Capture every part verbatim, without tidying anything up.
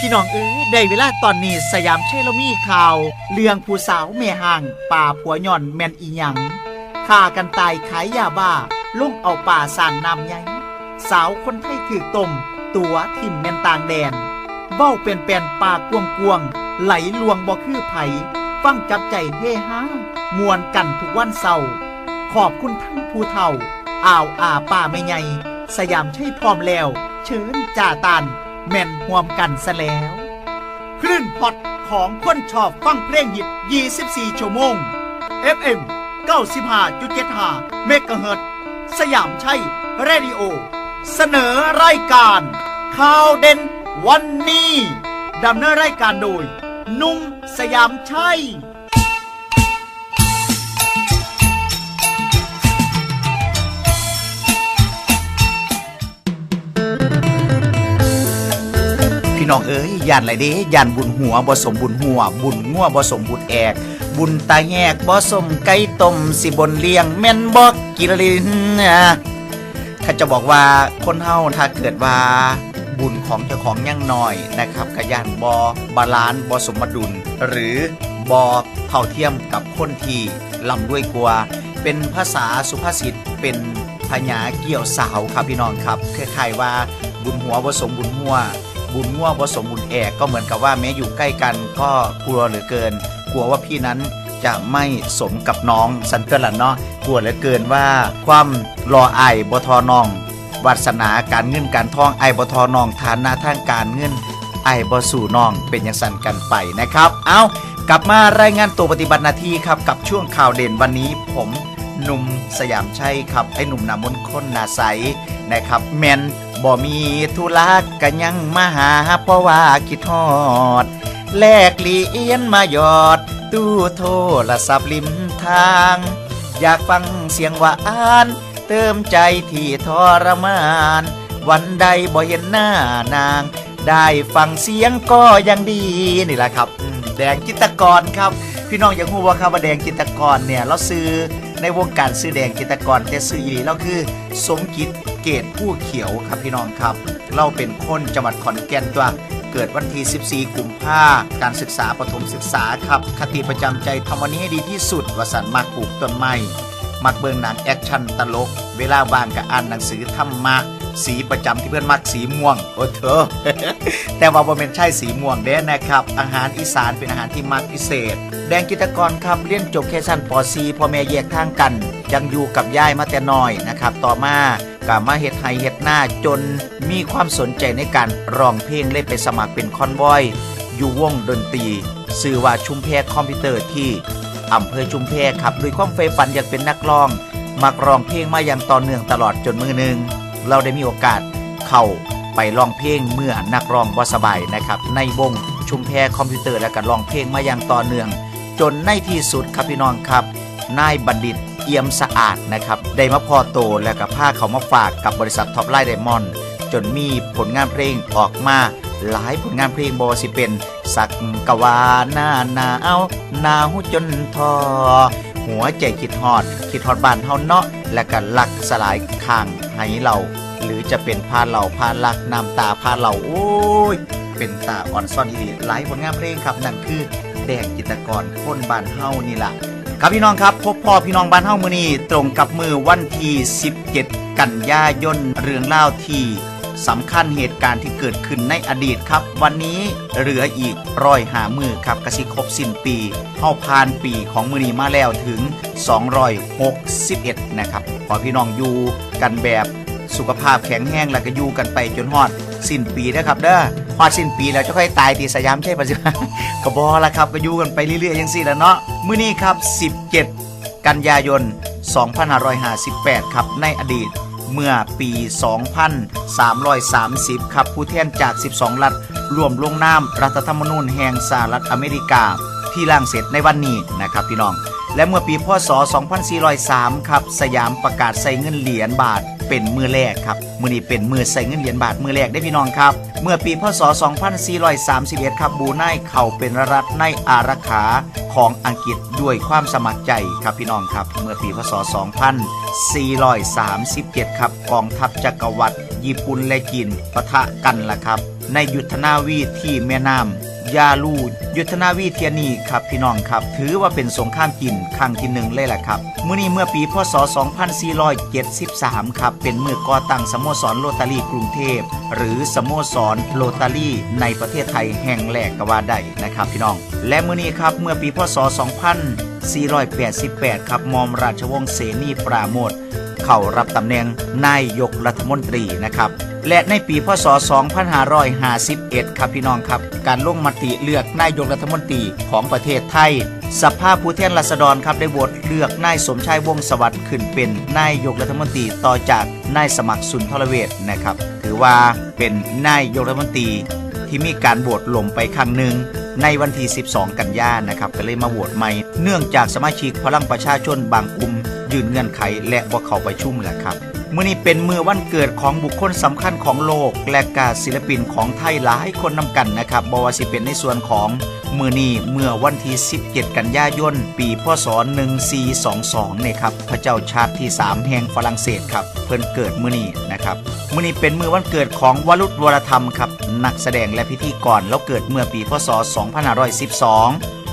พี่น้องเอ๋ย ได้เวลาตอนนี้ สยามชัยเรามีข่าว เรื่องผู้สาวแม่ฮ้าง ปาผัวย้อนแม่นอิหยัง ฆ่ากันตายขายยาบ้า ลงเอาปลาสร้างน้ำใหญ่ สาวคนไทยถืกต้ม ตั๋วถิ่มแม่นต่างแดน เว้าแป้นๆ ปากกว้างๆ ไหลลวงบ่คือไผ ฟังจับใจเฮฮา ม่วนกันทุกวันเสาร์ ขอบคุณทั้งผู้เฒ่า อ่าวอาป้าแม่ใหญ่ สยามชัยพร้อมแล้ว เชิญจ้าต้าน แม่นร่วมกันซะแล้ว คลื่นฮอตของคนชอบฟังเพลงฮิต ยี่สิบสี่ ชั่วโมง เอฟเอ็ม เก้าสิบห้าจุดเจ็ดห้า เมกะเฮิรตซ์ สยามชัย เรดิโอ เสนอรายการ ข่าวเด่นวันนี้ ดำเนินรายการโดย หนุ่มสยามชัย พี่น้องเอ๋ย ย้านหลายเด้ ย้านบุญหัวบ่สมบุญหัว บุญงัวบ่สมบุญแอก บุญตาแหกบ่สมไก่ต้ม สิบนเลี้ยงแม่นบ่กินลิน ถ้าจะบอกว่าคนเฮาถ้าเกิดว่าบุญของเจ้าของยังน้อยนะครับ ก็ย้านบ่บาลานซ์ บ่สมดุล หรือบ่เท่าเทียมกับคนที่ร่ำรวยกว่า เป็นภาษาสุภาษิต เป็นพญาเกี้ยวสาวครับพี่น้องครับ คล้ายๆว่าบุญหัวบ่สมบุญหัว บุญงัวบ่สมบุญแอก ก็เหมือนกับว่าแม้อยู่ใกล้กันก็กลัวเหลือเกิน กลัวว่าพี่นั้นจะไม่สมกับน้อง ซั้นตั๊วละเนาะ กลัวเหลือเกินว่าความหล่ออ้ายบ่ท่อน้อง วาสนาการเงินการทองอ้ายบ่ท่อน้อง ฐานะทางการเงินอ้ายบ่สู้น้อง เป็นจั่งซั้นกันไปนะครับ เอ้า กลับมารายงานตัวปฏิบัติหน้าที่ครับ กับช่วงข่าวเด่นวันนี้ ผมหนุ่มสยามชัยครับ ไอ้หนุ่มหน้ามนต์คนหน้าใสนะครับ แม่นบ่มีธุระก็ยังมาหา เพราะว่าคิดฮอด แลกเหรียญมาหยอด ตู้โทรศัพท์ริมทาง อยากฟังเสียงหวาน เติมใจที่ทรมาน วันใดบ่เห็นหน้านาง ได้ฟังเสียงก็ยังดี นี่แหละครับ อืม แดงจิตรกรครับ พี่น้องอยากรู้บ่ครับว่าแดงจิตรกรเนี่ย ลาวชื่อในวงการชื่อแดงจิตรกร แต่ชื่ออีหลีลาวคือ สมจิต เกตผู้เขียวครับพี่น้องครับ ลาวเป็นคนจังหวัดขอนแก่นตั๊ว เกิดวันที่ สิบสี่ กุมภา การศึกษาประถมศึกษาครับ คติประจำใจ ทำวันนี้ให้ดีที่สุด ว่าซั่น มักปลูกต้นไม้ มักเบิ่งหนังแอกชันตลก เวลาว่างก็อ่านหนังสือธรรมะ สีประจำที่เพิ่นมักสีม่วง โอ้เถอะ แต่ว่าบ่แม่นใช่สีม่วงเด้นะครับ อาหารอีสานเป็นอาหารที่มักพิเศษ แดงจิตรกรครับ เรียนจบแค่ชั้น ป.สี่ พ่อแม่แยกทางกัน จั่งอยู่กับยายมาแต่น้อยนะครับ ต่อมาก็มาเฮ็ดไร่เฮ็ดนา จนมีความสนใจในการร้องเพลง เลยไปสมัครเป็นคอนวอย อยู่วงดนตรี ชื่อว่าชุมแพคอมพิวเตอร์ ที่อำเภอชุมแพครับ ด้วยความใฝ่ฝันอยากเป็นนักร้อง มักร้องเพลงมาอย่างต่อเนื่องตลอด จนมื้อหนึ่ง ลาวได้มีโอกาสเข้าไปร้องเพลงเมื่อนักร้องบ่สบายนะครับ ในวงชุมแพคอมพิวเตอร์ แล้วก็ร้องเพลงมาอย่างต่อเนื่อง จนในที่สุดครับพี่น้องครับ นายบัณฑิต เอี่ยมสะอาดนะครับ ได้มาพ้อโต แล้วก็พาเขามาฝากกับบริษัท Top Line Diamond จนมีผลงานเพลงออกมาหลายผลงานเพลง บ่ว่าสิเป็น สักกะว่าหน้าหนาว หนาวจนท้อ หัวใจคิดฮอด คิดฮอดบ้านเฮาเนาะ และก็รักสลายข้างไหเหล่า หรือจะเป็นพาเหล่าพารัก น้ำตาพาเหล่า โอ้ย เป็นตาอ่อนซ่อนอีหลี หลายผลงานเพลงครับ นั่นคือแดงจิตรกร คนบ้านเฮานี่ล่ะ ครับพี่น้องครับ พบพ้อพี่น้องบ้านเฮามื้อนี้ตรงกับมื้อวันที่ สิบเจ็ด กันยายน เรื่องราวที่สำคัญ เหตุการณ์ที่เกิดขึ้นในอดีตครับ วันนี้เหลืออีกร้อยห้ามื้อครับ ก็สิครบสิ้นปี เฮาผ่านปีของมื้อนี้มาแล้วถึง สองร้อยหกสิบเอ็ด นะครับ ขอพี่น้องอยู่กันแบบสุขภาพแข็งแรง แล้วก็อยู่กันไปจนฮอดสิ้นปีเด้อครับเด้อ ฮอดสิ้นปีแล้วจะค่อยตายติ สยามชัย ปัจจุบัน ก็บ่ล่ะครับ ก็อยู่กันไปเรื่อยๆจั่งซี้ล่ะเนาะ มื้อนี้ครับ สิบเจ็ด กันยายน สองพันห้าร้อยห้าสิบแปด ครับ ในอดีต เมื่อปี สองพันสามร้อยสามสิบ ครับ ผู้แทนจาก สิบสอง รัฐ ร่วมลงนามรัฐธรรมนูญแห่งสหรัฐอเมริกา ที่ร่างเสร็จในวันนี้นะครับพี่น้อง และเมื่อปี พ.ศ. สองพันสี่ร้อยสาม ครับ สยามประกาศใช้เงินเหรียญบาท เป็นมื้อแรกครับ มื้อนี้เป็นมื้อใช้เงินเหรียญบาทมื้อแรกเด้อพี่น้องครับ เมื่อปี พ.ศ. สองพันสี่ร้อยสามสิบเอ็ด ครับ บรูไนเข้าเป็นรัฐในอารักขาของอังกฤษด้วยความสมัครใจครับพี่น้องครับ เมื่อปี พ.ศ. สองพันสี่ร้อยสามสิบเจ็ด ครับ กองทัพจักรวรรดิญี่ปุ่นและจีนปะทะกันล่ะครับ ในยุทธนาวีที่แม่น้ำยาลู ยุทธนาวีเทื่อนี้ครับพี่น้องครับ ถือว่าเป็นสงครามจีนครั้งที่หนึ่งเลยล่ะครับ มื้อนี้เมื่อปี พ.ศ. สองพันสี่ร้อยเจ็ดสิบสาม ครับ เป็นมื้อก่อตั้งสโมสรโรตารี่กรุงเทพ หรือสโมสรโรตารี่ในประเทศไทยแห่งแรกก็ว่าได้นะครับพี่น้อง และมื้อนี้ครับ เมื่อปี พ.ศ. สองพันสี่ร้อยแปดสิบแปด ครับ หม่อมราชวงศ์เสนีปราโมช เข้ารับตำแหน่งนายกรัฐมนตรีนะครับ และในปี พ.ศ. สองพันห้าร้อยห้าสิบเอ็ด ครับพี่น้องครับ การลงมติเลือกนายกรัฐมนตรีของประเทศไทย สภาผู้แทนราษฎรครับ ได้โหวตเลือกนายสมชายวงศ์สวัสดิ์ขึ้นเป็นนายกรัฐมนตรีต่อจากนายสมัครสุนทรเวชนะครับ ถือว่าเป็นนายกรัฐมนตรีที่มีการโหวตล้มไปครั้งหนึ่งในวันที่ สิบสอง กันยานะครับ ก็เลยมาโหวตใหม่ เนื่องจากสมาชิกพลังประชาชนบางกลุ่มยื่นเงื่อนไขและบ่เข้าประชุมแหละครับ มื้อนี้เป็นมื้อวันเกิดของบุคคลสำคัญของโลก และกาศิลปินของไทยหลายคนนำกันนะครับ บ่ว่าสิเป็นในส่วนของมื้อนี้ เมื่อวันที่ สิบเจ็ด กันยายน ปี พ.ศ. หนึ่งสี่สองสอง นี่ครับ พระเจ้าชาร์ลส์ที่สาม แห่งฝรั่งเศสครับ เพิ่นเกิดมื้อนี้นะครับ มื้อนี้เป็นมื้อวันเกิดของวรุธ วรธรรมครับ นักแสดงและพิธีกร แล้วเกิดเมื่อปี พ.ศ. สองพันห้าร้อยสิบสอง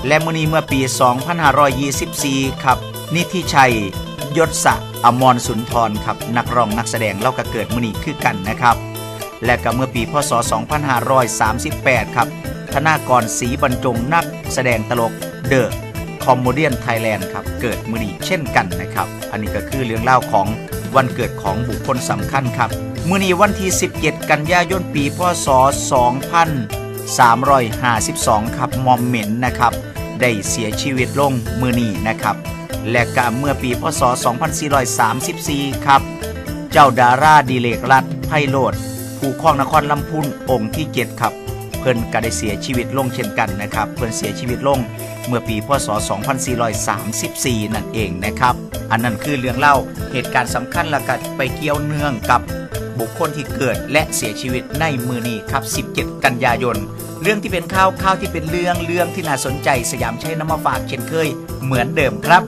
และมื้อนี้เมื่อปี สองพันห้าร้อยยี่สิบสี่ ครับ นิธิชัย ยศอมรสุนทรครับ นักร้องนักแสดง แล้วก็เกิดมื้อนี้คือกันนะครับ และก็เมื่อปี พ.ศ. สองพันห้าร้อยสามสิบแปด ครับ ธนากร ศรีบรรจง นักแสดงตลก The Comedian Thailand ครับ เกิดมื้อนี้เช่นกันนะครับ อันนี้ก็คือเรื่องราวของวันเกิดของบุคคลสำคัญครับ มื้อนี้วันที่ สิบเจ็ด กันยายน ปี พ.ศ. สองพันสามร้อยห้าสิบสอง ครับ หม่อมเหม็นนะครับ ได้เสียชีวิตลงมื้อนี้นะครับ และก็เมื่อปี พ.ศ. สองพันสี่ร้อยสามสิบสี่ ครับ เจ้าดาราดิเรกรัตน์ ไพโรจน์ ผู้ครองนครลำพูนองค์ที่เจ็ด ครับ เพิ่นก็ได้เสียชีวิตลงเช่นกันนะครับ เพิ่นเสียชีวิตลงเมื่อปี พ.ศ. สองพันสี่ร้อยสามสิบสี่ นั่นเองนะครับ อันนั้นคือเรื่องเล่าเหตุการณ์สำคัญ และก็ไปเกี่ยวเนื่องกับบุคคลที่เกิดและเสียชีวิตในมื้อนี้ครับ สิบเจ็ด กันยายน เรื่องที่เป็นข่าว ข่าวที่เป็นเรื่อง เรื่องที่น่าสนใจ สยามชัยนำมาฝากเช่นเคย เหมือนเดิมครับ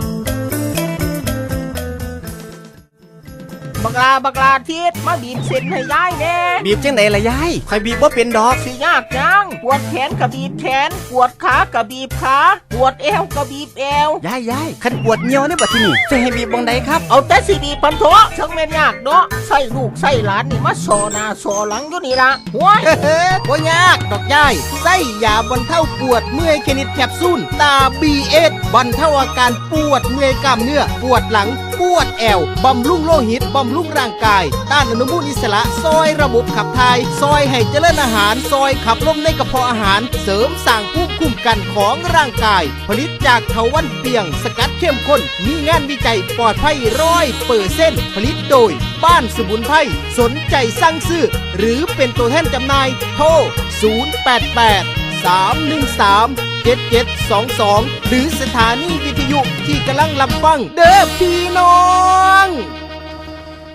บักหล้า บักหล้าทิด มาบีบเส้นให้ยายแหน่ บีบจั่งใดล่ะยาย ข้อยบีบบ่เป็นดอก สิยากหยัง ปวดแขนก็บีบแขน ปวดขาก็บีบขา ปวดแอวก็บีบแอว ยาย ยาย คันปวดเยี่ยวนี่บัดทีนี้ สิให้บีบหม่องใดครับ เอาแต่สิบีบพันเถาะ จั่งแม่นยากเนาะ ใส่ลูกใส่หลานนี่มาซ้อหน้าซ้อหลังอยู่นี่ล่ะ โอ้ย บ่ยากดอกยาย ใส่ยาบรรเทาปวดเมื่อยชนิดแคปซูลตรา บี เอส บรรเทาอาการปวดเมื่อยกล้ามเนื้อ ปวดหลัง ปวดแอว บำรุงโลหิต บำรุงร่างกาย ต้านอนุมูลอิสระ ซอยระบบขับถ่าย ซอยให้เจริญอาหาร ซอยขับลมในกระเพาะอาหาร เสริมสร้างภูมิคุ้มกันของร่างกาย ผลิตจากเถาวัลย์เปียง สกัดเข้มข้น มีงานวิจัยปลอดภัยร้อยเปอร์เซ็นต์ ผลิตโดย บ้านสมุนไพร สนใจสั่งซื้อ หรือเป็นตัวแทนจำหน่าย โทร ศูนย์แปดแปด สามหนึ่งสาม เจ็ดเจ็ดสองสอง หรือสถานีวิทยุที่กำลังรับฟัง เด้อพี่น้อง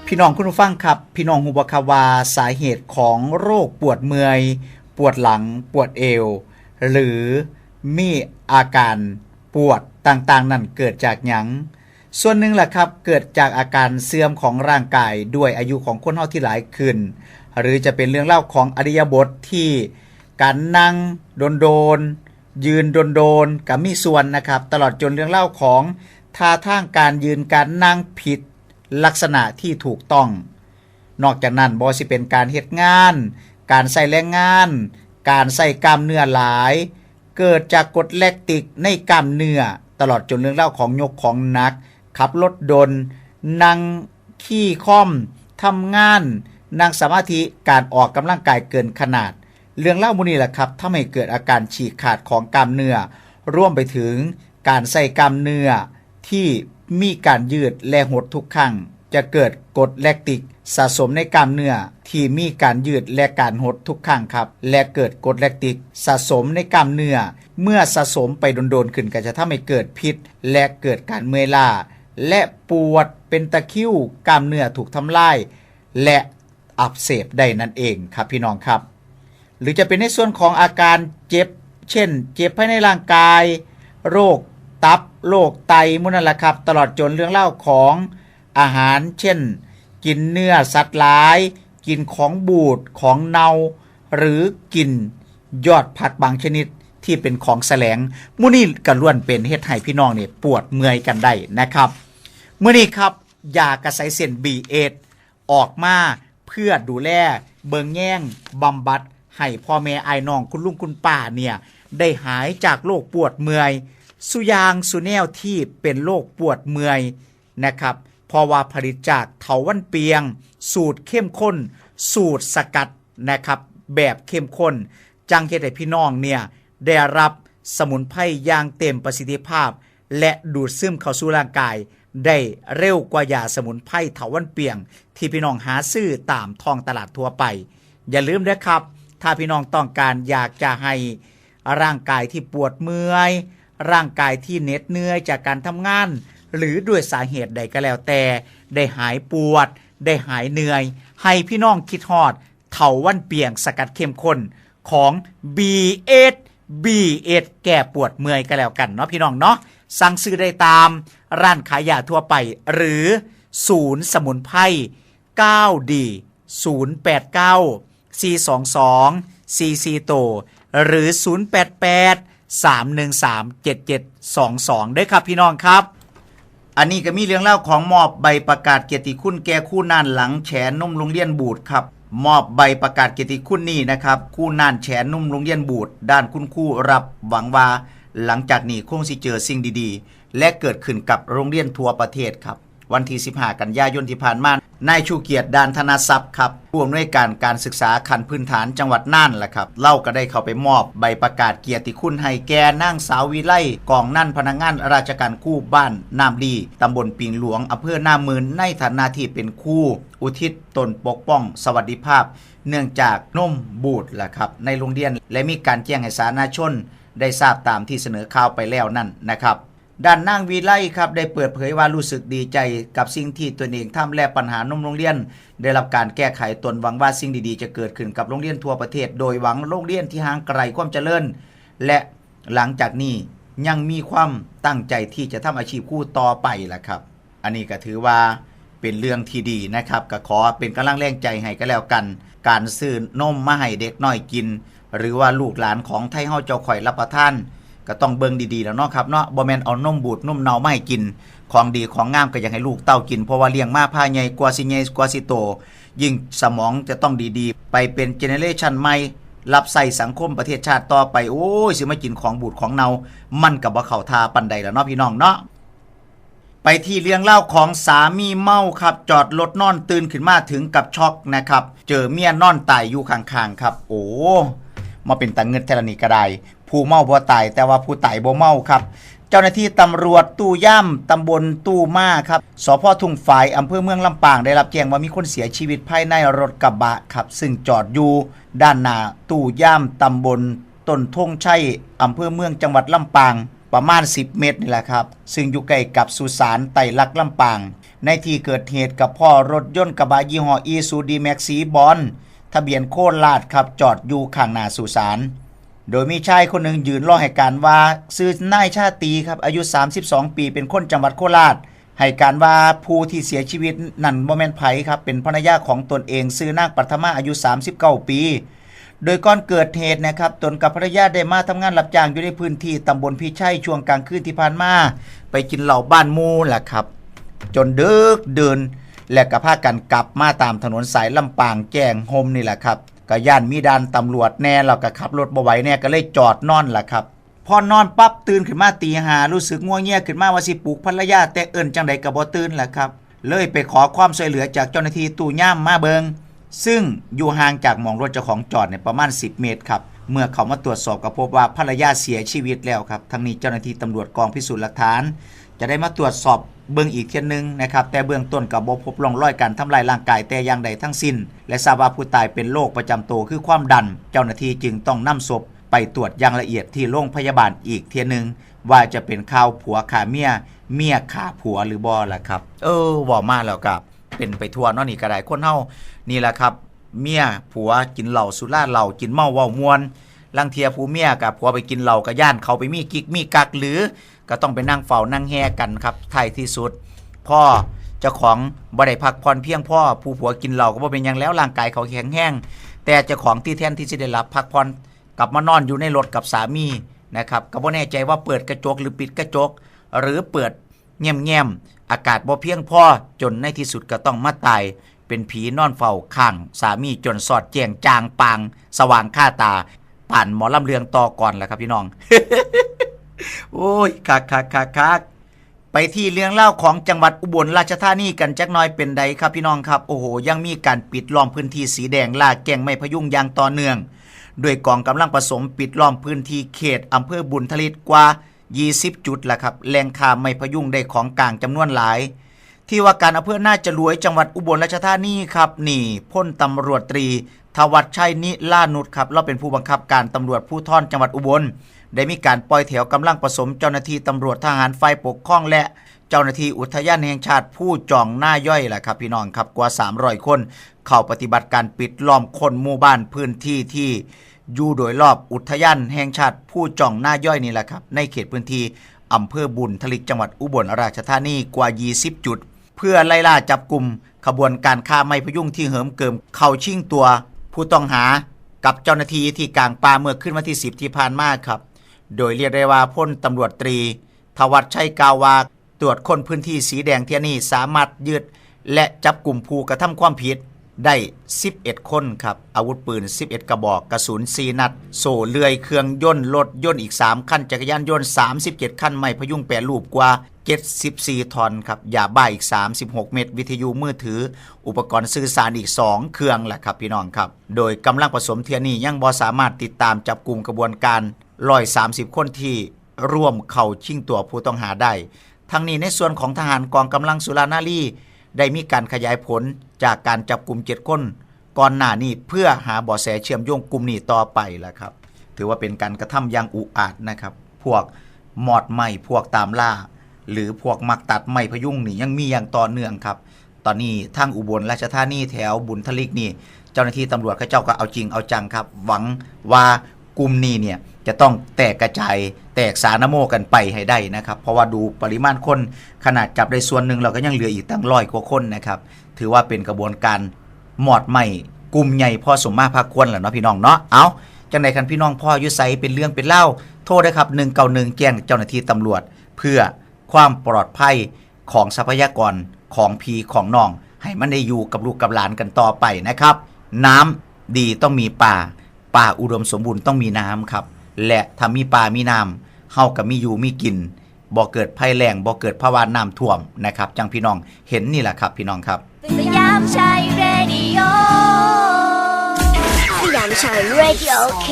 พี่น้องคุณผู้ฟังครับ พี่น้องฮู้บ่ครับว่าสาเหตุของโรคปวดเมื่อย ปวดหลัง ปวดเอว หรือมีอาการปวดต่างๆ นั่นเกิดจากหยัง ส่วนหนึ่งล่ะครับ เกิดจากอาการเสื่อมของร่างกายด้วยอายุของคนเฮาที่หลายขึ้น หรือจะเป็นเรื่องเล่าวของอิริยาบถที่การนั่งโดนๆ ยืนโดนๆ ก็มีส่วนนะครับ ตลอดจนเรื่องเล่าวของท่าทางการยืนการนั่งผิดลักษณะที่ถูกต้อง นอกจากนั้นบ่ว่าสิเป็นการเฮ็ดงาน การใช้แรงงาน การใช้กล้ามเนื้อหลาย เกิดจากกรดแลคติกในกล้ามเนื้อ ตลอดจนเรื่องเล่าวของยกของหนัก ขับรถดน นั่งคีย์คอม ทำงาน นั่งสมาธิ การออกกำลังกายเกินขนาด เรื่องเล่าวหมู่นี้แหละครับ ทำให้เกิดอาการฉีกขาดของกล้ามเนื้อ รวมไปถึงการใช้กล้ามเนื้อที่มีการยืดและหดทุกครั้ง จะเกิดกรดแลคติกสะสมในกล้ามเนื้อที่มีการยืดและการหดทุกครั้งครับ และเกิดกรดแลคติกสะสมในกล้ามเนื้อ เมื่อสะสมไปโดนๆ ขึ้นก็จะทำให้เกิดพิษ และเกิดการเมื่อยล้า และปวดเป็นตะคริว กล้ามเนื้อถูกทำลาย และอักเสบได้นั่นเองครับพี่น้องครับ หรือจะเป็นในส่วนของอาการเจ็บ เช่น เจ็บภายในร่างกาย โรคตับ โรคไตหมู่นั่นแหละครับ ตลอดจนเรื่องเล่าวของอาหาร เช่น กินเนื้อสัตว์หลาย กินของบูดของเน่า หรือกินยอดผักบางชนิดที่เป็นของแสลงหมู่นี้ก็ล้วนเป็นเฮ็ดให้พี่น้องเนี่ยปวดเมื่อยกันได้นะครับ มื้อนี้ครับ ยากระใสเส้น บี เอท ออกมาเพื่อดูแลเบิ่งแยงบำบัดให้พ่อแม่อ้ายน้องคุณลุงคุณป้าเนี่ยได้หายจากโรคปวดเมื่อย สุอย่างสุแนวที่เป็นโรคปวดเมื่อยนะครับ เพราะว่าผลิตจากเถาวัลย์เปียง สูตรเข้มข้น สูตรสกัดนะครับ แบบเข้มข้น จั่งเฮ็ดให้พี่น้องเนี่ยได้รับสมุนไพรอย่างเต็มประสิทธิภาพ และดูดซึมเข้าสู่ร่างกายได้เร็วกว่ายาสมุนไพรเถาวัลย์เปียง ที่พี่น้องหาซื้อตามท้องตลาดทั่วไป อย่าลืมนะครับ ถ้าพี่น้องต้องการอยากจะให้ร่างกายที่ปวดเมื่อย ร่างกายที่เหน็ดเหนื่อยจากการทำงาน หรือด้วยสาเหตุใดก็แล้วแต่ ได้หายปวด ได้หายเหนื่อย ให้พี่น้องคิดฮอดเถาวัลย์เปียงสกัดเข้มข้นของ บี เอท บี เอท แก้ปวดเมื่อยก็แล้วกันเนาะพี่น้องเนาะ สั่งซื้อได้ตามร้านขายยาทั่วไป หรือศูนย์สมุนไพร เก้า ดี ศูนย์ แปด เก้า สี่ สอง สอง สี่ สี่ โต หรือ ศูนย์ แปด แปด สาม หนึ่ง สาม เจ็ด เจ็ด สอง สอง เด้อครับพี่น้องครับ อันนี้ก็มีเรื่องเล่าของมอบใบประกาศเกียรติคุณแก่ครูน่านหลังแฉนมโรงเรียนบูดครับ มอบใบประกาศเกียรติคุณนี่นะครับ ครูน่านแฉนมโรงเรียนบูด ด้านคุณครูรับหวังว่า หลังจากนี้คงสิเจอสิ่งดีๆ และเกิดขึ้นกับโรงเรียนทั่วประเทศครับ วันที่ สิบห้า กันยายนที่ผ่านมา นายชูเกียรติ ดานธนทรัพย์ครับ ผู้อำนวยการการศึกษาขั้นพื้นฐานจังหวัดน่านล่ะครับ เล่าก็ได้เข้าไปมอบใบประกาศเกียรติคุณให้แก่นางสาววิไล กองนัน พนักงานราชการครูบ้านน้ำดี ตำบลปิงหลวง อำเภอหน้าหมื่น ในฐานะที่เป็นครูอุทิศตนปกป้องสวัสดิภาพ เนื่องจากนมบูดล่ะครับ ในโรงเรียน และมีการแจ้งให้สาธารณชนได้ทราบตามที่เสนอข่าวไปแล้วนั่นนะครับ ด้านนางวิไลครับ ได้เปิดเผยว่ารู้สึกดีใจกับสิ่งที่ตนเองทำ และปัญหานมโรงเรียน ได้รับการแก้ไข ตนหวังว่าสิ่งดีๆ จะเกิดขึ้นกับโรงเรียนทั่วประเทศ โดยหวังโรงเรียนที่ห่างไกลความเจริญ และหลังจากนี้ยังมีความตั้งใจที่จะทำอาชีพครูต่อไปล่ะครับ อันนี้ก็ถือว่าเป็นเรื่องที่ดีนะครับ ก็ขอเป็นกำลังแรงใจให้ก็แล้วกัน การซื้อนมมาให้เด็กน้อยกิน หรือว่าลูกหลานของไทเฮาเจ้าข่อยรับประทาน ก็ต้องเบิ่งดีๆแล้วเนาะครับเนาะ บ่แม่นเอานมบูดนมเน่ามาให้กิน ของดีของงามก็อยากให้ลูกเต้ากิน เพราะว่าเลี้ยงมาพาใหญ่ กว่าสิใหญ่กว่าสิโต ยิ่งสมองจะต้องดีๆ ไปเป็นเจเนเรชันใหม่ รับใช้สังคมประเทศชาติต่อไป โอ้ย สิมากินของบูดของเน่า มันก็บ่เข้าท่าปานใดล่ะเนาะพี่น้องเนาะ ไปที่เรื่องเล่าของสามีเมาครับ จอดรถนอนตื่นขึ้นมาถึงกับช็อกนะครับ เจอเมียนอนตายอยู่ข้างๆครับ โอ้ มาเป็นตาเงิดแท้ละนี่ก็ได้ ผู้เมาบ่ตาย แต่ว่าผู้ตายบ่เมาครับ เจ้าหน้าที่ตำรวจตู้ย่ามตำบลตู้มาครับ สภ.ทุ่งฝาย อำเภอเมืองลำปาง ได้รับแจ้งว่ามีคนเสียชีวิตภายในรถกระบะครับ ซึ่งจอดอยู่ด้านหน้าตู้ย่ามตำบลต้นธงชัย อำเภอเมืองจังหวัดลำปาง ประมาณ สิบ เมตรนี่แหละครับ ซึ่งอยู่ใกล้กับสุสานไตรลักษณ์ลำปาง ในที่เกิดเหตุกับพ่อรถยนต์กระบะยี่ห้ออีซูดีแม็กสีบอล ทะเบียนโคราชครับ จอดอยู่ข้างหน้าสุสาน โดยมีชายคนหนึ่งยืนรอให้การว่า ชื่อนายชาตรีครับ อายุ สามสิบสอง ปี เป็นคนจังหวัดโคราช ให้การว่าผู้ที่เสียชีวิตนั่นบ่แม่นไผครับ เป็นภรรยาของตนเอง ชื่อนางปัทมา อายุ สามสิบเก้า ปี โดยก่อนเกิดเหตุนะครับ ตนกับภรรยาได้มาทำงานรับจ้างอยู่ในพื้นที่ตำบลพิชัย ช่วงกลางคืนที่ผ่านมา ไปกินเหล้าบ้านหมู่ล่ะครับ จนดึกดื่น และก็พากันกลับมาตามถนนสายลำปางแจ้งโฮมนี่แหละครับ ก็ย่านมีด่านตำรวจแน่ แล้วก็ขับรถบ่ไหวแน่ ก็เลยจอดนอนล่ะครับ พอนอนปั๊บตื่นขึ้นมาตีห้า รู้สึกงัวเงียขึ้นมาว่าสิปลุกภรรยา แต่เอิ้นจั่งใดก็บ่ตื่นล่ะครับ เลยไปขอความช่วยเหลือจากเจ้าหน้าที่ตู้ย่ามมาเบิง ซึ่งอยู่ห่างจากหม่องรถเจ้าของจอดเนี่ยประมาณ สิบ เมตรครับ เมื่อเขามาตรวจสอบก็พบว่าภรรยาเสียชีวิตแล้วครับ ทั้งนี้เจ้าหน้าที่ตำรวจกองพิสูจน์หลักฐาน จะได้มาตรวจสอบเบิ่งอีกเทื่อนึงนะครับ แต่เบื้องต้นก็บ่พบร่องรอยการทำร้ายร่างกายแต่อย่างใดทั้งสิ้น และทราบว่าผู้ตายเป็นโรคประจำตัวคือความดัน เจ้าหน้าที่จึงต้องนำศพไปตรวจอย่างละเอียดที่โรงพยาบาลอีกเทื่อนึง ว่าจะเป็นข่าวผัวฆ่าเมีย เมียฆ่าผัวหรือบ่ล่ะครับ เออ เว้ามาแล้วก็ เป็นไปทั่วเนาะ นี่ก็ได้ คนเฮานี่แหละครับ เมียผัวกินเหล้าสุรา เหล้ากินเมาเว้าม่วน ลางเทื่อผู้เมียกับผัวไปกินเหล้าก็ย้านเขาไปมีกิ๊กมีกัก หรือก็ต้องไปนั่งเฝ้านั่งแห่กันครับ ท้ายที่สุด พ่อเจ้าของบ่ได้พักผ่อนเพียงพอ ผู้ผัวกินเหล้าก็บ่เป็นหยังแล้ว ร่างกายเขาแข็งแรง แต่เจ้าของที่แทนที่จะได้หลับพักผ่อน กลับมานอนอยู่ในรถกับสามีนะครับ ก็บ่แน่ใจว่าเปิดกระจกหรือปิดกระจก หรือเปิดแง้มๆ อากาศบ่เพียงพอ จนในที่สุดก็ต้องมาตายเป็นผีนอนเฝ้าข้างสามี จนสอดแจ้งจ่างปางสว่างคาตา ปานหมอลำเรื่องต่อก่อนล่ะครับพี่น้อง โอ้ย คักคักคักคัก ไปที่เรื่องเล่าวของจังหวัดอุบลราชธานีกันจักหน่อย เป็นใดครับพี่น้องครับ โอ้โห ยังมีการปิดล้อมพื้นที่สีแดง ล่าแก๊งไม้พะยุงอย่างต่อเนื่อง ด้วยกองกำลังผสมปิดล้อมพื้นที่เขตอำเภอบุญทลิตกว่า ยี่สิบ จุดล่ะครับ แหล่งค้าไม้พะยุงได้ของกลางจำนวนหลาย ที่ว่าการอำเภอนาจรวยจังหวัดอุบลราชธานีครับ นี่พลตำรวจตรีทวัชชัยนิลานุชครับ เราเป็นผู้บังคับการตำรวจภูธรจังหวัดอุบล ได้มีการปล่อยแถวกำลังผสมเจ้าหน้าที่ตำรวจทหารฝ่ายปกครองและเจ้าหน้าที่อุทยานแห่งชาติภูจองนาย่อยล่ะครับพี่น้องครับ กว่า สามร้อย คน เข้าปฏิบัติการปิดล้อมคนหมู่บ้านพื้นที่ที่อยู่โดยรอบอุทยานแห่งชาติภูจองนาย่อยนี่แหละครับ ในเขตพื้นที่อำเภอบุญทลิกจังหวัดอุบลราชธานีกว่า ยี่สิบ จุด เพื่อไล่ล่าจับกลุ่มขบวนการค้าไม้พะยุงที่เหิมเกริมเข้าชิงตัวผู้ต้องหากับเจ้าหน้าที่ที่กลางป่าเมื่อคืนวันที่ สิบ ที่ผ่านมาครับ โดยเรียกได้ว่าพลตำรวจตรีทวัชชัยกล่าวว่า ตรวจค้นพื้นที่สีแดงเที่ยนี้สามารถยึดและจับกลุ่มผู้กระทำความผิดได้ สิบเอ็ด คนครับ อาวุธปืน สิบเอ็ด กระบอก กระสุน สี่ นัด โซ่เลื่อย เครื่องยนต์รถยนต์อีก สาม คัน จักรยานยนต์ สามสิบเจ็ด คัน ไม้พะยุงแปรรูปกว่า เจ็ดสิบสี่ ท่อนครับ ยาบ้าอีก สามสิบหก เม็ด วิทยุมือถือ อุปกรณ์สื่อสารอีก สอง เครื่องแหละครับพี่น้องครับ โดยกำลังผสมเที่ยนี้ยังบ่สามารถติดตามจับกลุ่มขบวนการ ร้อยสามสิบ คนที่ร่วมเข้าชิงตัวผู้ต้องหาได้ ทั้งนี้ในส่วนของทหารกองกำลังสุรานารี ได้มีการขยายผลจากการจับกลุ่ม เจ็ด คนก่อนหน้านี้ เพื่อหาเบาะแสเชื่อมโยงกลุ่มนี้ต่อไปล่ะครับ ถือว่าเป็นการกระทำอย่างอุกอาจนะครับ พวกมอดไม้ พวกตามล่า หรือพวกมักตัดไม้พะยุงนี่ยังมีอย่างต่อเนื่องครับ ตอนนี้ทางอุบลราชธานีแถวบุญทลิกนี่ เจ้าหน้าที่ตำรวจเขาเจ้าก็เอาจริงเอาจังครับ หวังว่ากลุ่มนี้เนี่ยจะต้องแตกกระจาย แตกสานะโมกันไปให้ได้นะครับ เพราะว่าดูปริมาณคน ขนาดจับได้ส่วนหนึ่งแล้วก็ยังเหลืออีกตั้งร้อยกว่าคนนะครับ ถือว่าเป็นขบวนการมอดไม้กลุ่มใหญ่พอสมมาพาควรแหละเนาะพี่น้องเนาะ เอา จังใดคันพี่น้องพ่ออยู่ไสเป็นเรื่องเป็นเล่าว โทรได้ครับ หนึ่งเก้าหนึ่ง แจ้งเจ้าหน้าที่ตำรวจ เพื่อความปลอดภัยของทรัพยากรของพี่ของน้อง ให้มันได้อยู่กับลูกกับหลานกันต่อไปนะครับ น้ำดีต้องมีปลา ป่าอุดมสมบูรณ์ต้องมีน้ำครับ และถ้ามีป่ามีน้ำ เฮาก็มีอยู่มีกิน บ่เกิดภัยแล้ง บ่เกิดภาวะน้ำท่วมนะครับ จังพี่น้องเห็นนี่แหละครับพี่น้องครับ สยามชัยเรดิโอ สยามชัยเรดิโอ เค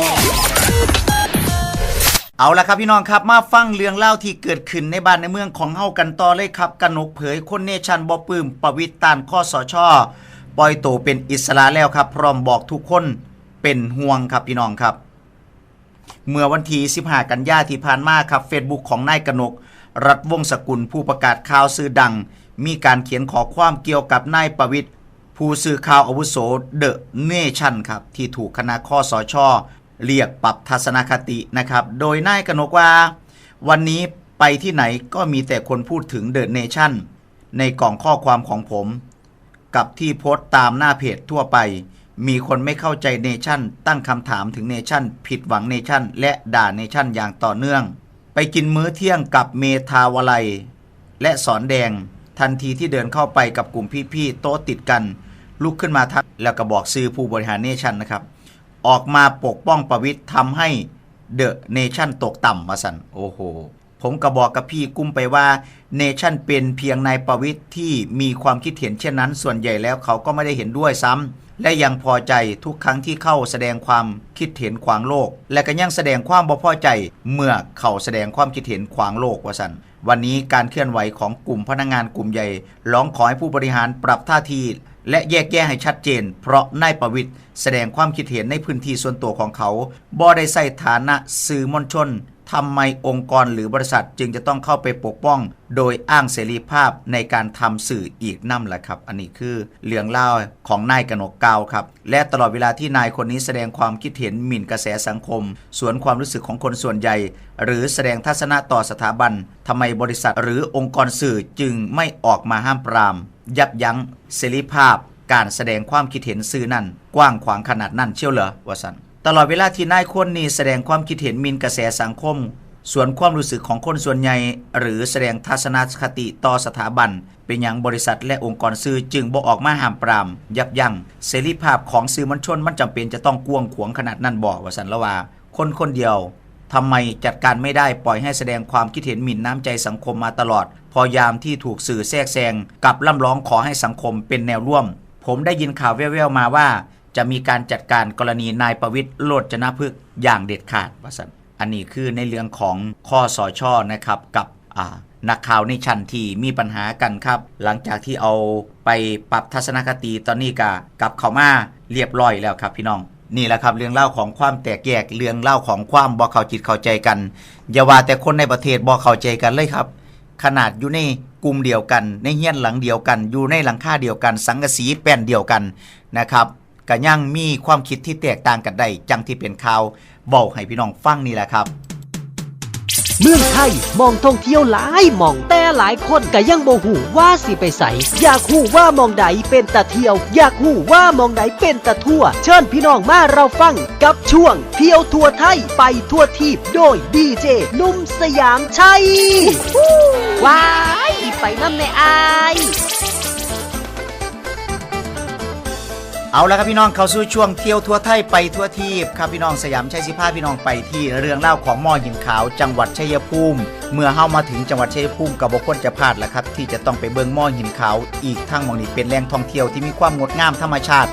เอาละครับพี่น้องครับ มาฟังเรื่องเล่าวที่เกิดขึ้นในบ้านในเมืองของเฮากันต่อเลยครับ กนกเผยคนเนชั่นบ่ปลื้มประวิตรต้าน คสช. ปล่อยตัวเป็นอิสระแล้วครับ พร้อมบอกทุกคนเป็นห่วงครับพี่น้องครับ เมื่อวันที่ สิบห้า กันยาที่ผ่านมาครับ Facebook ของนายกนก รัฐวงศ์สกุล ผู้ประกาศข่าวชื่อดัง มีการเขียนข้อความเกี่ยวกับนายประวิตร ผู้สื่อข่าวอาวุโส The Nation ครับ ที่ถูกคณะ คสช. เรียกปรับทัศนคตินะครับ โดยนายกนกว่า วันนี้ไปที่ไหนก็มีแต่คนพูดถึง The Nation ในกล่องข้อความของผม กับที่โพสต์ตามหน้าเพจทั่วไป มีคนไม่เข้าใจ Nation ตั้งคำถามถึง Nation ผิดหวัง Nation และด่า Nation อย่างต่อเนื่อง ไปกินมื้อเที่ยงกับเมธาวลัย และสอนแดง ทันทีที่เดินเข้าไปกับกลุ่มพี่ๆ โต๊ะติดกัน ลุกขึ้นมาทัก แล้วก็บอกชื่อผู้บริหาร Nation นะครับ ออกมาปกป้องประวิตร ทำให้ The Nation ตกต่ำ ว่าซั่น โอ้โห ผมก็บอกกับพี่กุ้มไปว่า Nation เป็นเพียงนายประวิตรที่มีความคิดเห็นเช่นนั้น ส่วนใหญ่แล้วเขาก็ไม่ได้เห็นด้วยซ้ำ และยังพอใจทุกครั้งที่เข้าแสดงความคิดเห็นขวางโลก และก็ยังแสดงความบ่พอใจเมื่อเขาแสดงความคิดเห็นขวางโลก ว่าซั่น วันนี้การเคลื่อนไหวของกลุ่มพนักงานกลุ่มใหญ่ ร้องขอให้ผู้บริหารปรับท่าที และแยกแยะให้ชัดเจน เพราะนายประวิตรแสดงความคิดเห็นในพื้นที่ส่วนตัวของเขา บ่ได้ใช้ฐานะสื่อมวลชน ทำไมองค์กรหรือบริษัทจึงจะต้องเข้าไปปกป้อง โดยอ้างเสรีภาพในการทำสื่ออีกนำล่ะครับ อันนี้คือเรื่องราวของนายกนกกล่าวครับ และตลอดเวลาที่นายคนนี้แสดงความคิดเห็นหมิ่นกระแสสังคม สวนความรู้สึกของคนส่วนใหญ่ หรือแสดงทัศนะต่อสถาบัน ทำไมบริษัทหรือองค์กรสื่อจึงไม่ออกมาห้ามปราม ยับยั้งเสรีภาพการแสดงความคิดเห็นสื่อนั้นกว้างขวางขนาดนั้นเชียวเหรอ ว่าซั่น ตลอดเวลาที่นายคนนี้แสดงความคิดเห็นหมิ่นกระแสสังคม สวนความรู้สึกของคนส่วนใหญ่ หรือแสดงทัศนคติต่อสถาบัน เป็นหยังบริษัทและองค์กรสื่อจึงบ่ออกมาห้ามปราม ยับยั้งเสรีภาพของสื่อมวลชน มันจำเป็นจะต้องกว้างขวางขนาดนั้นบ่ ว่าซั่นละว่า คนคนเดียวทำไมจัดการไม่ได้ ปล่อยให้แสดงความคิดเห็นหมิ่นน้ำใจสังคมมาตลอด พอยามที่ถูกสื่อแทรกแซงกลับร่ำร้องขอให้สังคมเป็นแนวร่วม ผมได้ยินข่าวแว่วๆมาว่า จะมีการจัดการกรณีนายประวิตร โรจนพฤกษ์อย่างเด็ดขาด ว่าซั่น อันนี้คือในเรื่องของ คสช นะครับ กับ อ่า นักข่าวในชั้นที่มีปัญหากันครับ หลังจากที่เอาไปปรับทัศนคติ ตอนนี้ก็กลับเข้ามาเรียบร้อยแล้วครับพี่น้อง นี่แหละครับเรื่องราวของความแตกแยก เรื่องราวของความบ่เข้าจิตเข้าใจกัน อย่าว่าแต่คนในประเทศบ่เข้าใจกันเลยครับ ขนาดอยู่ในกลุ่มเดียวกัน ในเฮือนหลังเดียวกัน อยู่ในหลังคาเดียวกัน สังกะสีแป้นเดียวกันนะครับ ก็ยังมีความคิดที่แตกต่างกันได้ จั่งที่เป็นข่าวเว้าให้พี่น้องฟังนี่แหละครับ เมืองไทยหม่องท่องเที่ยวหลายหม่อง แต่หลายคนก็ยังบ่ฮู้ว่าสิไปไส อยากฮู้ว่าหม่องใดเป็นตาเที่ยว อยากฮู้ว่าหม่องใดเป็นตาทั่ว เชิญพี่น้องมารับฟังกับช่วงเที่ยวทั่วไทยไปทั่วทีป โดยดีเจหนุ่มสยามชัย ว้าย ไปนำแน่อ้าย เอาละครับพี่น้อง เข้าสู่ช่วงเที่ยวทั่วไทยไปทั่วทีปครับพี่น้อง สยามชัยสิพาพี่น้องไปที่เรื่องเล่าวของหม้อหินขาวจังหวัดชัยภูมิ เมื่อเฮามาถึงจังหวัดชัยภูมิก็บ่ควรจะพลาดละครับ ที่จะต้องไปเบิ่งหม้อหินขาว อีกทั้งหม่องนี้เป็นแหล่งท่องเที่ยวที่มีความงดงามธรรมชาติ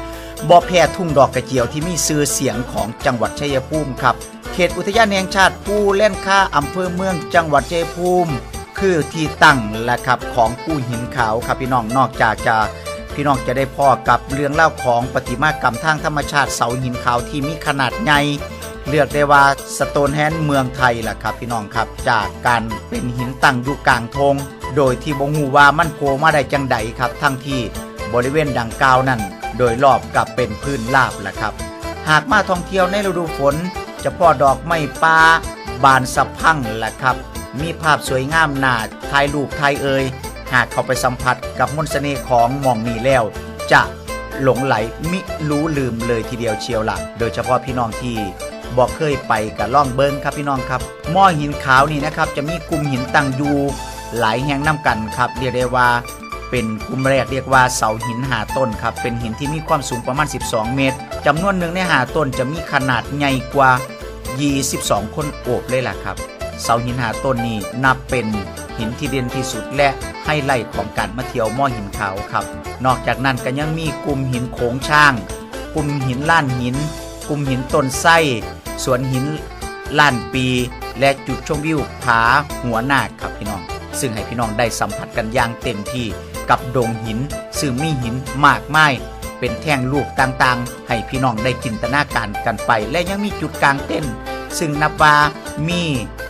บ่แพ้ทุ่งดอกกระเจียวที่มีชื่อเสียงของจังหวัดชัยภูมิครับ เขตอุทยานแห่งชาติภูแล่นค่าอำเภอเมืองจังหวัดชัยภูมิ คือที่ตั้งและครับของภูหินขาวครับพี่น้อง นอกจากจะพี่น้องจะได้พ้อกับเรื่องเล่าวของประติมากรรมทางธรรมชาติเสาหินขาวที่มีขนาดใหญ่ เรียกได้ว่าสโตนแฮนเมืองไทยล่ะครับพี่น้องครับ จากการเป็นหินตั้งอยู่กลางทง โดยที่บ่ฮู้ว่ามันโผล่มาได้จังใดครับ ทั้งที่บริเวณดังกล่าวนั้น โดยรอบกับเป็นพื้นราบล่ะครับ หากมาท่องเที่ยวในฤดูฝน จะพ้อดอกไม้ป่าบานสะพรั่งล่ะครับ มีภาพสวยงามน่าถ่ายรูปถ่ายเอย หากเข้าไปสัมผัสกับมนต์เสน่ห์ของหม่องนี้แล้ว จะหลงไหลมิรู้ลืมเลยทีเดียวเชียวล่ะ โดยเฉพาะพี่น้องที่บ่เคยไปก็ลองเบิ่งครับพี่น้องครับ หม้อหินขาวนี่นะครับ จะมีกลุ่มหินตั้งอยู่หลายแห่งนำกันครับ เรียกได้ว่าเป็นกลุ่มแรกเรียกว่าเสาหินห้าต้นครับ เป็นหินที่มีความสูงประมาณสิบสองเมตร จำนวนหนึ่งในห้าต้นจะมีขนาดใหญ่กว่ายี่สิบสองคนโอบเลยล่ะครับ เสาหินห้าต้นนี้นับเป็นหินที่เด่นที่สุดและไฮไลท์ของการมาเที่ยวหม้อหินขาวครับ นอกจากนั้นก็ยังมีกลุ่มหินโขงช้าง กลุ่มหินล้านหิน กลุ่มหินต้นไทร สวนหินล้านปี และจุดชมวิวผาหัวนาคครับพี่น้อง ซึ่งให้พี่น้องได้สัมผัสกันอย่างเต็มที่กับดงหิน ซึ่งมีหินมากมาย เป็นแท่งลูกต่างๆ ให้พี่น้องได้จินตนาการกันไป และยังมีจุดกางเต็นท์ ซึ่งนับว่ามี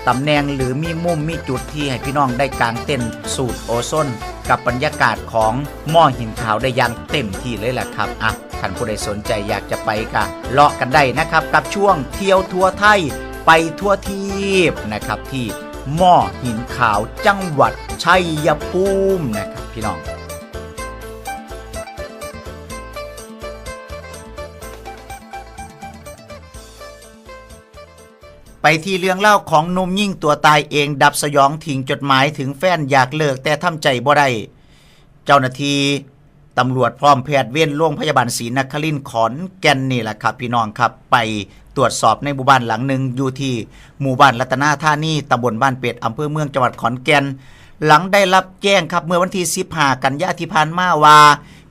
ตำแหน่งหรือมีมุมมีจุดที่ให้พี่น้องได้กางเต็นท์สูดโอโซน กับบรรยากาศของหม้อหินขาวได้อย่างเต็มที่เลยล่ะครับ อ่ะ ท่านผู้ใดสนใจอยากจะไปก็เลาะกันได้นะครับ กับช่วงเที่ยวทั่วไทยไปทั่วทีปนะครับ ที่หม้อหินขาวจังหวัดชัยภูมินะครับพี่น้อง ไปที่เรื่องเล่าของหนุ่มยิงตัวตายเองดับสยองทิ้งจดหมายถึงแฟนอยากเลิกแต่ทำใจบ่ได้ เจ้าหน้าที่ตำรวจพร้อมแพทย์เวรโรงพยาบาลศรีนครินทร์ขอนแก่นนี่แหละครับพี่น้องครับ ไปตรวจสอบในหมู่บ้านหลังหนึ่งอยู่ที่หมู่บ้านรัตนาธานี ตำบลบ้านเป็ด อำเภอเมือง จังหวัดขอนแก่น หลังได้รับแจ้งครับ เมื่อวันที่สิบห้ากันยาที่ผ่านมาว่า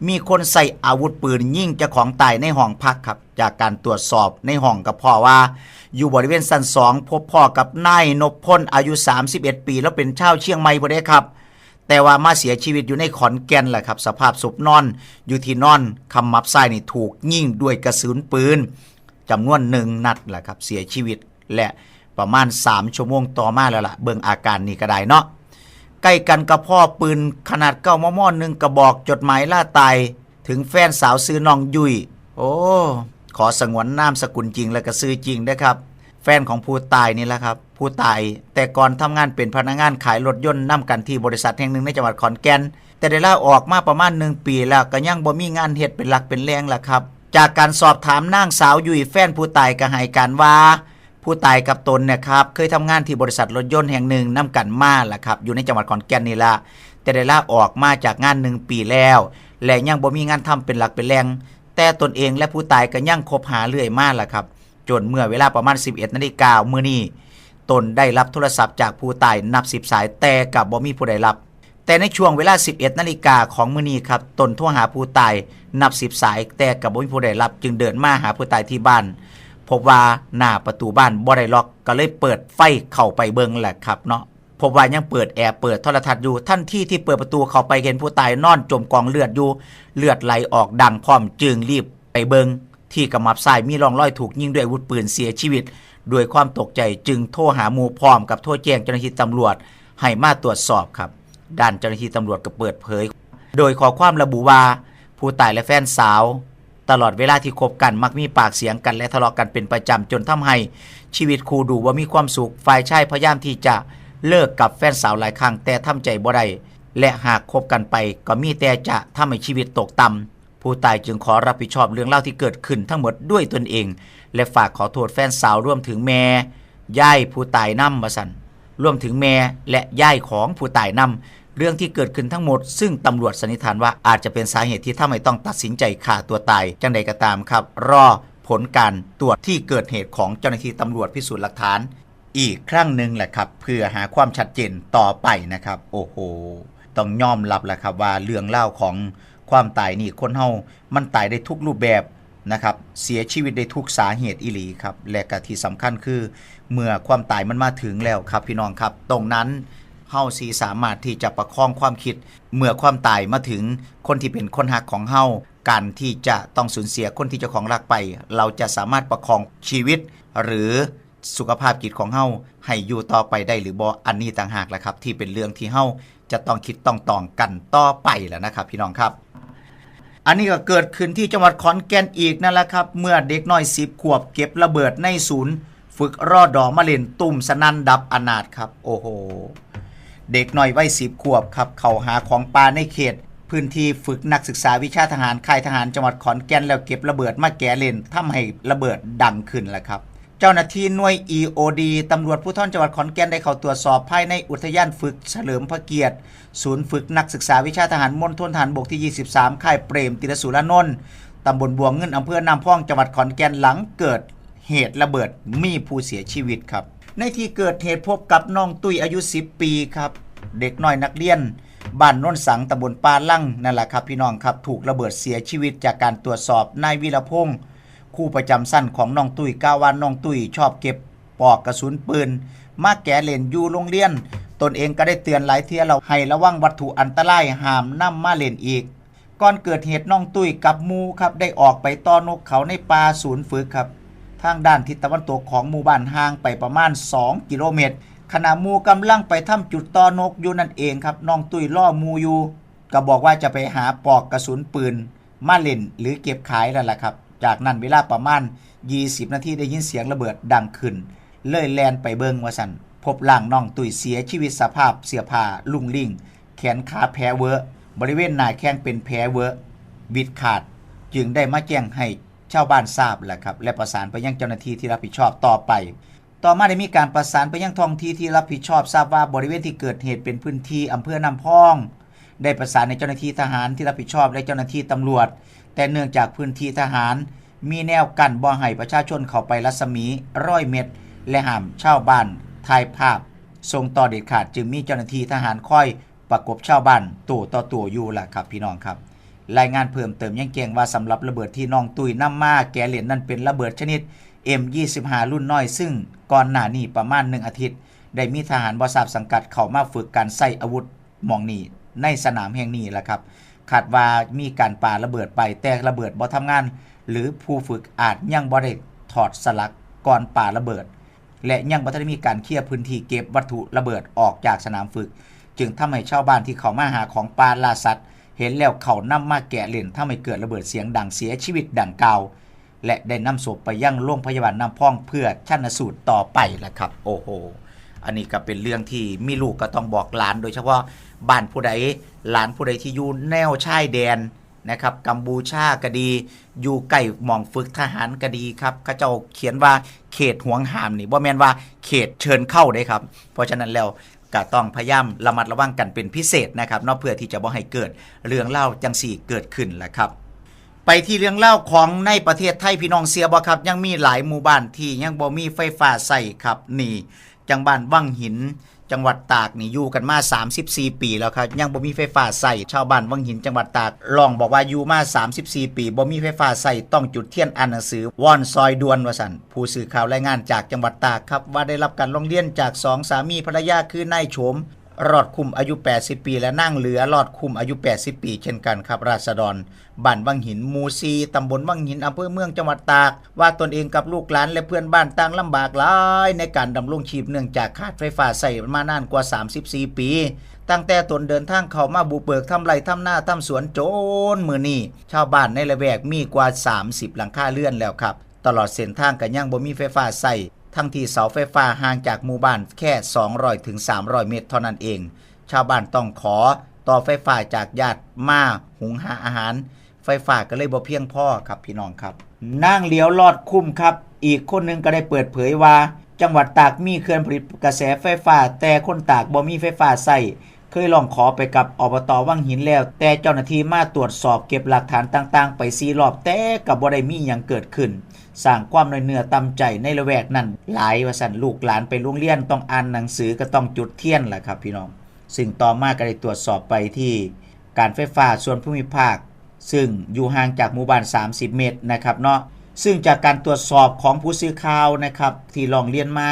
มีคนใช้อาวุธปืนยิงเจ้าของตายในห้องพักครับ จากการตรวจสอบในห้องก็พ้อว่า อยู่บริเวณชั้นสองพบพ้อกับนายนพพลอายุสามสิบเอ็ดปี แล้วเป็นชาวเชียงใหม่พุ้นเด้ครับ แต่ว่ามาเสียชีวิตอยู่ในขอนแก่นแหละครับ สภาพศพนอนอยู่ที่นอนขมับซ้ายนี่ถูกยิงด้วยกระสุนปืนจำนวนหนึ่งนัดแหละครับ เสียชีวิต และ ประมาณสามชั่วโมงต่อมาแล้วล่ะ เบิ่งอาการนี่ก็ได้เนาะ ใกล้กันก็พ้อปืนขนาดเก้ามม หนึ่งกระบอก จดหมายลาตายถึงแฟนสาวชื่อน้องยุ้ย โอ้ ขอสงวนนามสกุลจริงและก็ชื่อจริงนะครับ แฟนของผู้ตายนี่แหละครับ ผู้ตายแต่ก่อนทำงานเป็นพนักงานขายรถยนต์นำกันที่บริษัทแห่งหนึ่งในจังหวัดขอนแก่น แต่ได้ลาออกมาประมาณหนึ่งปีแล้ว ก็ยังบ่มีงานเฮ็ดเป็นหลักเป็นแหล่งล่ะครับ จากการสอบถามนางสาวยุ้ยแฟนผู้ตายก็ให้การว่า ผู้ตายกับตนเนี่ยครับ เคยทำงานที่บริษัทรถยนต์แห่งหนึ่งนำกันมาล่ะครับ อยู่ในจังหวัดขอนแก่นนี่ละ แต่ได้ลาออกมาจากงานหนึ่งปีแล้ว และยังบ่มีงานทำเป็นหลักเป็นแหล่ง แต่ตนเองและผู้ตายก็ยังคบหาเรื่อยมาล่ะครับ จนเมื่อเวลาประมาณสิบเอ็ดนาฬิกามื้อนี้ ตนได้รับโทรศัพท์จากผู้ตายนับสิบสาย แต่กับบ่มีผู้ใดรับ แต่ในช่วงเวลาสิบเอ็ดนาฬิกาของมื้อนี้ครับ ตนโทรหาผู้ตายนับสิบสาย แต่กับบ่มีผู้ใดรับ จึงเดินมาหาผู้ตายที่บ้าน พบว่าหน้าประตูบ้านบ่ได้ล็อก ก็เลยเปิดไฟเข้าไปเบิ่งแหละครับเนาะ พบว่ายังเปิดแอร์เปิดโทรทัศน์อยู่ ทันทีที่เปิดประตูเข้าไปเห็นผู้ตายนอนจมกองเลือดอยู่ เลือดไหลออกดังพร้อม จึงรีบไปเบิ่ง ที่ขมับซ้ายมีร่องรอยถูกยิงด้วยอาวุธปืนเสียชีวิต ด้วยความตกใจจึงโทรหาหมู่พร้อมกับโทรแจ้งเจ้าหน้าที่ตำรวจให้มาตรวจสอบครับ ด้านเจ้าหน้าที่ตำรวจก็เปิดเผย โดยข้อความระบุว่า ผู้ตายและแฟนสาว ตลอดเวลาที่คบกันมักมีปากเสียงกันและทะเลาะกันเป็นประจำ จนทำให้ชีวิตคู่ดูบ่มีความสุข ฝ่ายชายพยายามที่จะเลิกกับแฟนสาวหลายครั้ง แต่ทำใจบ่ได้ และหากคบกันไปก็มีแต่จะทำให้ชีวิตตกต่ำ ผู้ตายจึงขอรับผิดชอบเรื่องราวที่เกิดขึ้นทั้งหมดด้วยตนเอง และฝากขอโทษแฟนสาวรวมถึงแม่ยายผู้ตายนำ ว่าซั่น รวมถึงแม่และยายของผู้ตายนำ เรื่องที่เกิดขึ้นทั้งหมด ซึ่งตำรวจสันนิษฐานว่าอาจจะเป็นสาเหตุที่ทำให้ต้องตัดสินใจฆ่าตัวตาย จังใดก็ตามครับ รอผลการตรวจที่เกิดเหตุของเจ้าหน้าที่ตำรวจพิสูจน์หลักฐานอีกครั้งหนึ่งแหละครับ เพื่อหาความชัดเจนต่อไปนะครับ โอ้โห ต้องยอมรับแหละครับว่าเรื่องราวของความตายนี่ คนเฮามันตายได้ทุกรูปแบบนะครับ เสียชีวิตได้ทุกสาเหตุอีหลีครับ และก็ที่สำคัญคือ เมื่อความตายมันมาถึงแล้วครับพี่น้องครับ ตรงนั้นเฮาสิสามารถที่จะประคองความคิด เมื่อความตายมาถึงคนที่เป็นคนฮักของเฮา การที่จะต้องสูญเสียคนที่เจ้าของรักไป เราจะสามารถประคองชีวิต หรือสุขภาพจิตของเฮาให้อยู่ต่อไปได้หรือบ่ อันนี้ต่างหากแหละครับ ที่เป็นเรื่องที่เฮาจะต้องคิดต้องตองกันต่อไปแหละนะครับ พี่น้องครับ อันนี้ก็เกิดขึ้นที่จังหวัดขอนแก่นอีกนั่นแหละครับ เมื่อเด็กน้อยสิบขวบเก็บระเบิดในศูนย์ฝึกรอดอมาเล่นตุ้มสนั่นดับอนาถครับ โอ้โห เด็กน้อยวัยสิบขวบครับ เข้าหาของป่าในเขตพื้นที่ฝึกนักศึกษาวิชาทหารค่ายทหารจังหวัดขอนแก่น แล้วเก็บระเบิดมาแกะเล่น ทำให้ระเบิดดังขึ้นแหละครับ เจ้าหน้าที่หน่วย อี โอ ดี ตำรวจภูธรจังหวัดขอนแก่นได้เข้าตรวจสอบภายในอุทยานฝึกเฉลิมพระเกียรติ ศูนย์ฝึกนักศึกษาวิชาทหารมณฑลทหารบกที่ ยี่สิบสาม ค่ายเปรมติลสุรานนท์ ตำบลบัวเงิน อำเภอน้ำพอง จังหวัดขอนแก่น หลังเกิดเหตุระเบิดมีผู้เสียชีวิตครับ ในที่เกิดเหตุพบกับน้องตุ้ยอายุ สิบ ปีครับ เด็กน้อยนักเรียนบ้านโนนสัง ตำบลป่าลังนั่นแหละครับพี่น้องครับ ถูกระเบิดเสียชีวิต จากการตรวจสอบนายวีรพงษ์ ครูประจำชั้นของน้องตุ้ยกล่าวว่าน้องตุ้ยชอบเก็บปลอกกระสุนปืนมาแกะเล่นอยู่โรงเรียน ตนเองก็ได้เตือนหลายเทื่อแล้วให้ระวังวัตถุอันตราย ห้ามนำมาเล่นอีก ก่อนเกิดเหตุน้องตุ้ยกับหมู่ครับได้ออกไปต่อนกเขาในป่าศูนย์ฝึกครับ ทางด้านทิศตะวันตกของหมู่บ้านห่างไปประมาณ สอง กิโลเมตร ขณะหมู่กำลังไปทำจุดต่อนกอยู่นั่นเองครับ น้องตุ้ยรอหมู่อยู่ ก็บอกว่าจะไปหาปลอกกระสุนปืนมาเล่นหรือเก็บขายนั่นแหละครับ จากนั้นเวลาประมาณ ยี่สิบ นาทีได้ยินเสียงระเบิดดังขึ้น เลยแล่นไปเบิ่งว่าซั่น พบร่างน้องตุ้ยเสียชีวิต สภาพเสื้อผ้าลุ่งลิ่ง แขนขาแผลเวอะ บริเวณหน้าแข้งเป็นแผลเวอะ วิดขาด จึงได้มาแจ้งให้ชาวบ้านทราบแหละครับ และประสานไปยังเจ้าหน้าที่ที่รับผิดชอบต่อไป ต่อมาได้มีการประสานไปยังท้องที่ที่รับผิดชอบ ทราบว่าบริเวณที่เกิดเหตุเป็นพื้นที่อำเภอน้ำพอง ได้ประสานในเจ้าหน้าที่ทหารที่รับผิดชอบและเจ้าหน้าที่ตำรวจ แต่เนื่องจากพื้นที่ทหารมีแนวกั้นบ่ให้ประชาชนเข้าไปรัศมีร้อยเมตร และห้ามชาวบ้านถ่ายภาพส่งต่อเด็ดขาด จึงมีเจ้าหน้าที่ทหารคอยประกบชาวบ้านตัวต่อตัวอยู่ล่ะครับพี่น้องครับ รายงานเพิ่มเติมยังแจ้งว่าสำหรับระเบิดที่น้องตุ้ยนำมาแกะเล่นนั้นเป็นระเบิดชนิด เอ็ม ยี่สิบห้า รุ่นน้อย ซึ่งก่อนหน้านี้ประมาณหนึ่งอาทิตย์ ได้มีทหารบ่ทราบสังกัดเข้ามาฝึกการใช้อาวุธหม่องนี้ในสนามแห่งนี้ล่ะครับ คาดว่ามีการปาระเบิดไป แต่ระเบิดบ่ทำงาน หรือผู้ฝึกอาจยังบ่ได้ถอดสลักก่อนปาระเบิด และยังบ่ทันได้มีการเคลียร์พื้นที่เก็บวัตถุระเบิดออกจากสนามฝึก จึงทำให้ชาวบ้านที่เข้ามาหาของป่าล่าสัตว์ เห็นแล้วเข้านำมาแกะเล่น ทำให้เกิดระเบิดเสียงดังเสียชีวิตดังกล่าว และได้นำศพไปยังโรงพยาบาลน้ำพองเพื่อชันสูตรต่อไปล่ะครับ โอ้โห อันนี้ก็เป็นเรื่องที่มีลูกก็ต้องบอกหลาน โดยเฉพาะบ้านผู้ใด หลานผู้ใดที่อยู่แนวชายแดนนะครับ กัมพูชาก็ดี อยู่ใกล้หม่องฝึกทหารก็ดีครับ เขาเจ้าเขียนว่าเขตห่วงห้ามนี่ บ่แม่นว่าเขตเชิญเข้าเด้ครับ เพราะฉะนั้นแล้วก็ต้องพยายามระมัดระวังกันเป็นพิเศษนะครับเนาะ เพื่อที่จะบ่ให้เกิดเรื่องราวจังสี่เกิดขึ้นล่ะครับ ไปที่เรื่องราวของในประเทศไทย พี่น้องเชื่อบ่ครับ ยังมีหลายหมู่บ้านที่ยังบ่มีไฟฟ้าใช้ครับ นี่ จังบ้านวังหิน จังหวัดตากนี่อยู่กันมา สามสิบสี่ ปีแล้วครับ ยังบ่มีไฟฟ้าใช้ ชาวบ้านวังหิน จังหวัดตากร้องบอกว่าอยู่มา สามสิบสี่ ปีบ่มีไฟฟ้าใช้ ต้องจุดเทียนอ่านหนังสือวอนซอยด่วนว่าซั่น ผู้สื่อข่าวรายงานจากจังหวัดตากครับ ว่าได้รับการร้องเรียนจากสองสามีภรรยาคือนายโฉม รอดคุ้มอายุ แปดสิบ ปี และนางเหลือ รอดคุ้มอายุ แปดสิบ ปี เช่นกันครับ ราษฎรบ้านวังหิน หมู่ สี่ ตำบลวังหิน อำเภอเมือง จังหวัดตาก ว่าตนเองกับลูกหลานและเพื่อนบ้านต่างลำบากหลายในการดำรงชีพ เนื่องจากขาดไฟฟ้าใช้มานานกว่า สามสิบสี่ ปี ตั้งแต่ตนเดินทางเข้ามาบุกเบิกทำไร่ทำนาทำสวนจนมื้อนี้ ชาวบ้านในละแวกมีกว่า สามสิบ หลังคาเรือนแล้วครับ ตลอดเส้นทางก็ยังบ่มีไฟฟ้าใช้ ทั้งที่เสาไฟฟ้าห่างจากหมู่บ้านแค่ สองร้อยถึงสามร้อย เมตรเท่านั้นเอง ชาวบ้านต้องขอต่อไฟฟ้าจากญาติมาหุงหาอาหาร ไฟฟ้าก็เลยบ่เพียงพอครับพี่น้องครับ นางเหลียว รอดคุ้มครับ อีกคนหนึ่งก็ได้เปิดเผยว่า จังหวัดตากมีเขื่อนผลิตกระแสไฟฟ้า แต่คนตากบ่มีไฟฟ้าใช้ เคยร้องขอไปกับ อบต.วังหินแล้ว แต่เจ้าหน้าที่มาตรวจสอบเก็บหลักฐานต่างๆ ไปสี่รอบ แต่ก็บ่ได้มีหยังเกิดขึ้น สร้างความน้อยเนื้อต่ำใจในละแวกนั้นหลายว่าซั่น ลูกหลานไปโรงเรียนต้องอ่านหนังสือก็ต้องจุดเทียนล่ะครับพี่น้อง ซึ่งต่อมาก็ได้ตรวจสอบไปที่การไฟฟ้าส่วนภูมิภาค ซึ่งอยู่ห่างจากหมู่บ้าน สามสิบ เมตรนะครับเนาะ ซึ่งจากการตรวจสอบของผู้สื่อข่าวนะครับที่ร้องเรียนมา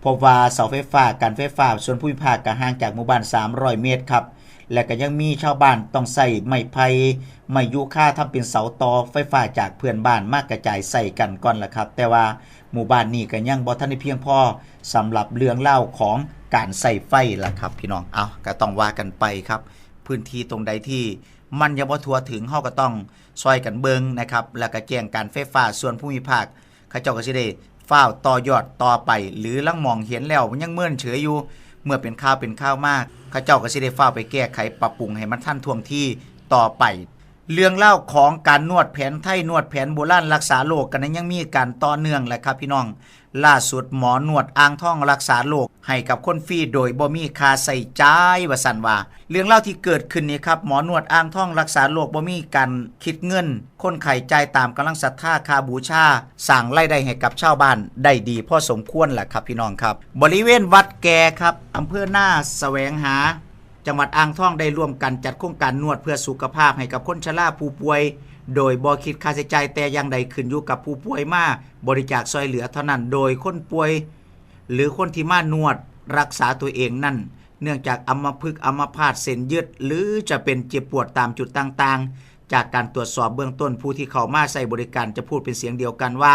พบว่าเสาไฟฟ้าการไฟฟ้าส่วนภูมิภาคก็ห่างจากหมู่บ้าน สามร้อย เมตรครับ และก็ยังมีชาวบ้านต้องใช้ไม้ไผ่ ไม้ยูคาทำเป็นเสาต่อไฟฟ้าจากเพื่อนบ้านมากระจายใช้กันก่อนล่ะครับ แต่ว่าหมู่บ้านนี้ก็ยังบ่ทันได้เพียงพอสำหรับเรื่องเล่าวของการใช้ไฟล่ะครับพี่น้อง เอาก็ต้องว่ากันไปครับ พื้นที่ตรงใดที่มันยังบ่ทั่วถึง เฮาก็ต้องซอยกันเบิ่งนะครับ แล้วก็แจ้งการไฟฟ้าส่วนภูมิภาค เขาเจ้าก็สิได้ฟ้าวต่อยอดต่อไป หรือลางหม่องเห็นแล้วยังเมินเฉยอยู่ เมื่อเป็นข่าวเป็นข่าวมา เขาเจ้าก็สิได้ฟ้าวไปแก้ไขปรับปรุงให้มันทันท่วงทีต่อไป เรื่องเล่าวของการนวดแผนไทย นวดแผนโบราณรักษาโรคกันนั้นยังมีการต่อเนื่องแหละครับพี่น้อง ล่าสุดหมอนวดอ่างทองรักษาโรคให้กับคนฟรีโดยบ่มีค่าใช้จ่ายว่าซั่นว่า เรื่องราวที่เกิดขึ้นนี้ครับ หมอนวดอ่างทองรักษาโรคบ่มีการคิดเงิน คนไข้จ่ายตามกำลังศรัทธาค่าบูชา สร้างรายได้ให้กับชาวบ้านได้ดีพอสมควรแหละครับพี่น้องครับ บริเวณวัดแกครับ อำเภอนาแสวงหา จังหวัดอ่างทองได้ร่วมกันจัดโครงการนวดเพื่อสุขภาพให้กับคนชราผู้ป่วย โดยบ่คิดค่าใช้จ่ายแต่อย่างใด ขึ้นอยู่กับผู้ป่วยมาบริจาคซอยเหลือเท่านั้น โดยคนป่วย หรือคนที่มานวดรักษาตัวเองนั่น เนื่องจากอัมพฤกษ์อัมพาต เส้นยืด หรือจะเป็นเจ็บปวดตามจุดต่างๆ จากการตรวจสอบเบื้องต้น ผู้ที่เข้ามาใช้บริการจะพูดเป็นเสียงเดียวกันว่า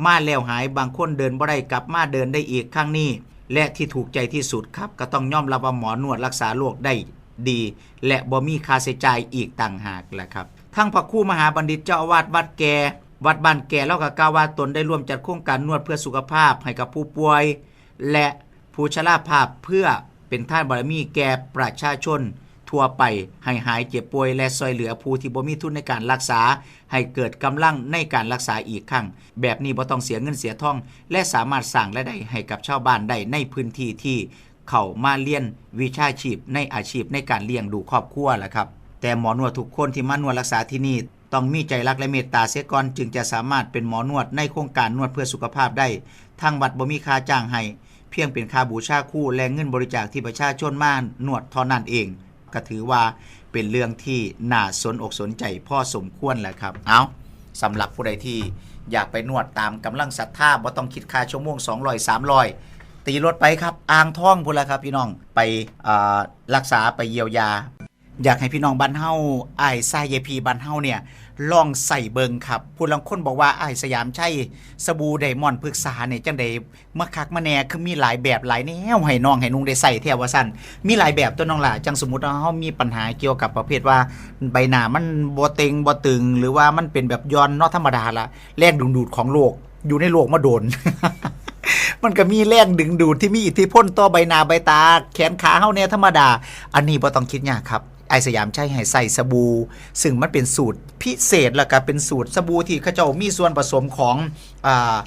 มาแล้วหาย บางคนเดินบ่ได้ กลับมาเดินได้อีกครั้งนี้ และที่ถูกใจที่สุดครับ ก็ต้องยอมรับว่าหมอนวดรักษาโรคได้ดี และบ่มีค่าใช้จ่ายอีกต่างหากแหละครับ ทั้งพระครูมหาบัณฑิตเจ้าอาวาสวัดแก วัดบ้านแก เล่าก็กล่าวว่าตนได้ร่วมจัดโครงการนวดเพื่อสุขภาพให้กับผู้ป่วย และผู้ชราภาพ เพื่อเป็นทานบารมีแก่ประชาชนทั่วไป ให้หายเจ็บป่วย และช่วยเหลือผู้ที่บ่มีทุนในการรักษา ให้เกิดกำลังในการรักษาอีกครั้ง แบบนี้บ่ต้องเสียเงินเสียทอง และสามารถสร้างรายได้ให้กับชาวบ้านได้ในพื้นที่ที่เข้ามาเรียนวิชาชีพในอาชีพในการเลี้ยงดูครอบครัวล่ะครับ แต่หมอนวดทุกคนที่มานวดรักษาที่นี่ ต้องมีใจรักและเมตตาเสียก่อน จึงจะสามารถเป็นหมอนวดในโครงการนวดเพื่อสุขภาพได้ ทางวัดบ่มีค่าจ้างให้ เพียงเป็นค่าบูชาครูและเงินบริจาคที่ประชาชนมานวดเท่านั้นเอง ก็ถือว่าเป็นเรื่องที่น่าสนอกสนใจพอสมควรแหละครับ เอา สำหรับผู้ใดที่อยากไปนวดตามกำลังศรัทธา บ่ต้องคิดค่าชั่วโมง สองร้อย สามร้อย ตีรถไปครับ อ่างทองพู้นล่ะครับพี่น้อง ไป อ่า รักษา ไปเยียวยา อยากให้พี่น้องบ้านเฮา อ้ายชายยายพี่บ้านเฮาเนี่ย ลองใส่เบิ่งครับ ผู้ลางคนบอกว่า "อ้ายสยามชัย สบู่ไดมอนด์พฤกษาเนี่ยจั่งใด๋ มาคักมาแน่ คือมีหลายแบบหลายแนวให้น้องให้นุ่งได้ใส่แท้" ว่าซั่น มีหลายแบบตั๊วน้องหล่า จั่งสมมุติว่าเฮามีปัญหาเกี่ยวกับประเภทว่า ใบหน้ามันบ่เต่งบ่ตึง หรือว่ามันเป็นแบบหย่อนเนาะ ธรรมดาล่ะ แรงดึงดูดของโลก อยู่ในโลกมาโดน มันก็มีแรงดึงดูดที่มีอิทธิพลต่อใบหน้าใบตา แขนขาเฮาแน่ธรรมดา อันนี้บ่ต้องคิดยากครับ อ้ายสยามชัยให้ใส่สบู่ ซึ่งมันเป็นสูตรพิเศษ แล้วก็เป็นสูตรสบู่ที่เขาเจ้ามีส่วนผสมของ อ่า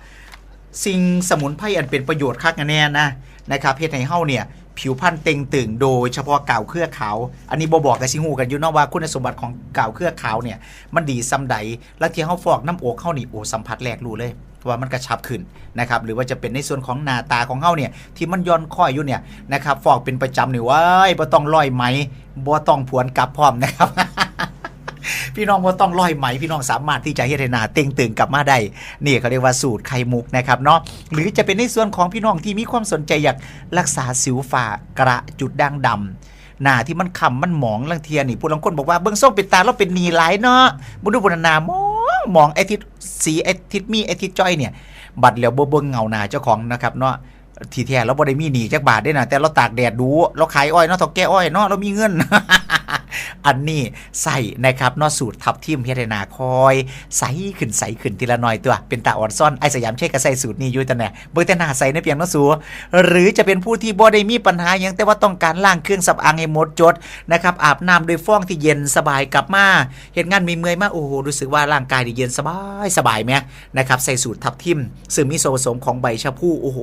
สิ่งสมุนไพรอันเป็นประโยชน์คักแน่นะ นะครับ เฮ็ดให้เฮาเนี่ยผิวพรรณเต่งตึง โดยเฉพาะกาวเครือขาว อันนี้บ่บอกก็สิฮู้กันอยู่เนาะว่าคุณสมบัติของกาวเครือขาวเนี่ยมันดีส่ำใด แล้วที่เฮาฟอกน้ำอกเฮานี่ โอ้ สัมผัสแรกรู้เลยว่ามันกระชับขึ้นนะครับ หรือว่าจะเป็นในส่วนของหน้าตาของเฮาเนี่ยที่มันหย่อนคล้อยอยู่เนี่ยนะครับ ฟอกเป็นประจำนี่ ว้าย บ่ต้องร้อยไหม บ่ต้องผวนกลับพร้อมนะครับ พี่น้องบ่ต้องร้อยไหม พี่น้องสามารถที่จะเฮ็ดให้หน้าเต่งตึงกลับมาได้ นี่เขาเรียกว่าสูตรไข่มุกนะครับเนาะ หรือจะเป็นในส่วนของพี่น้องที่มีความสนใจอยากรักษาสิวฝ้ากระจุดด่างดำ หน้าที่มันคล้ำมันหมอง ลางเทื่อนี่ ผู้ลางคนบอกว่า "เบิ่งทรงเป็นตาลาวเป็นหนี้หลายเนาะ บ่ดูบุญหน้าหมองหมอง ไอ้ทิดสี ไอ้ทิดมี ไอ้ทิดจ้อยเนี่ย" บัดแล้วบ่เบิ่งเงาหน้าเจ้าของนะครับเนาะ ที่แท้ลาวบ่ได้มีหนี้จักบาทเด้นะ แต่ลาวตากแดดดู ลาวขายอ้อยเนาะ เฒ่าแก่อ้อยเนาะ ลาวมีเงิน อันนี้ใส่นะครับเนาะ สูตรทับทิมเฮ็ดให้หน้าค่อยใสขึ้น ใสขึ้นทีละหน่อยตั๊ว เป็นตาอ่อนซ้อน อ้ายสยามชัยก็ใส่สูตรนี้อยู่ตั๊วแหน่ เบิ่งแต่หน้าใสในเปียงเนาะสู หรือจะเป็นผู้ที่บ่ได้มีปัญหาหยัง แต่ว่าต้องการล้างเครื่องสำอางให้หมดจดนะครับ อาบน้ำด้วยฟองที่เย็นสบาย กลับมาเฮ็ดงานเมื่อยๆมา โอ้โห รู้สึกว่าร่างกายนี่เย็นสบายสบายแหมนะครับ ใส่สูตรทับทิม ซึ่งมีส่วนผสมของใบชะพู โอ้โห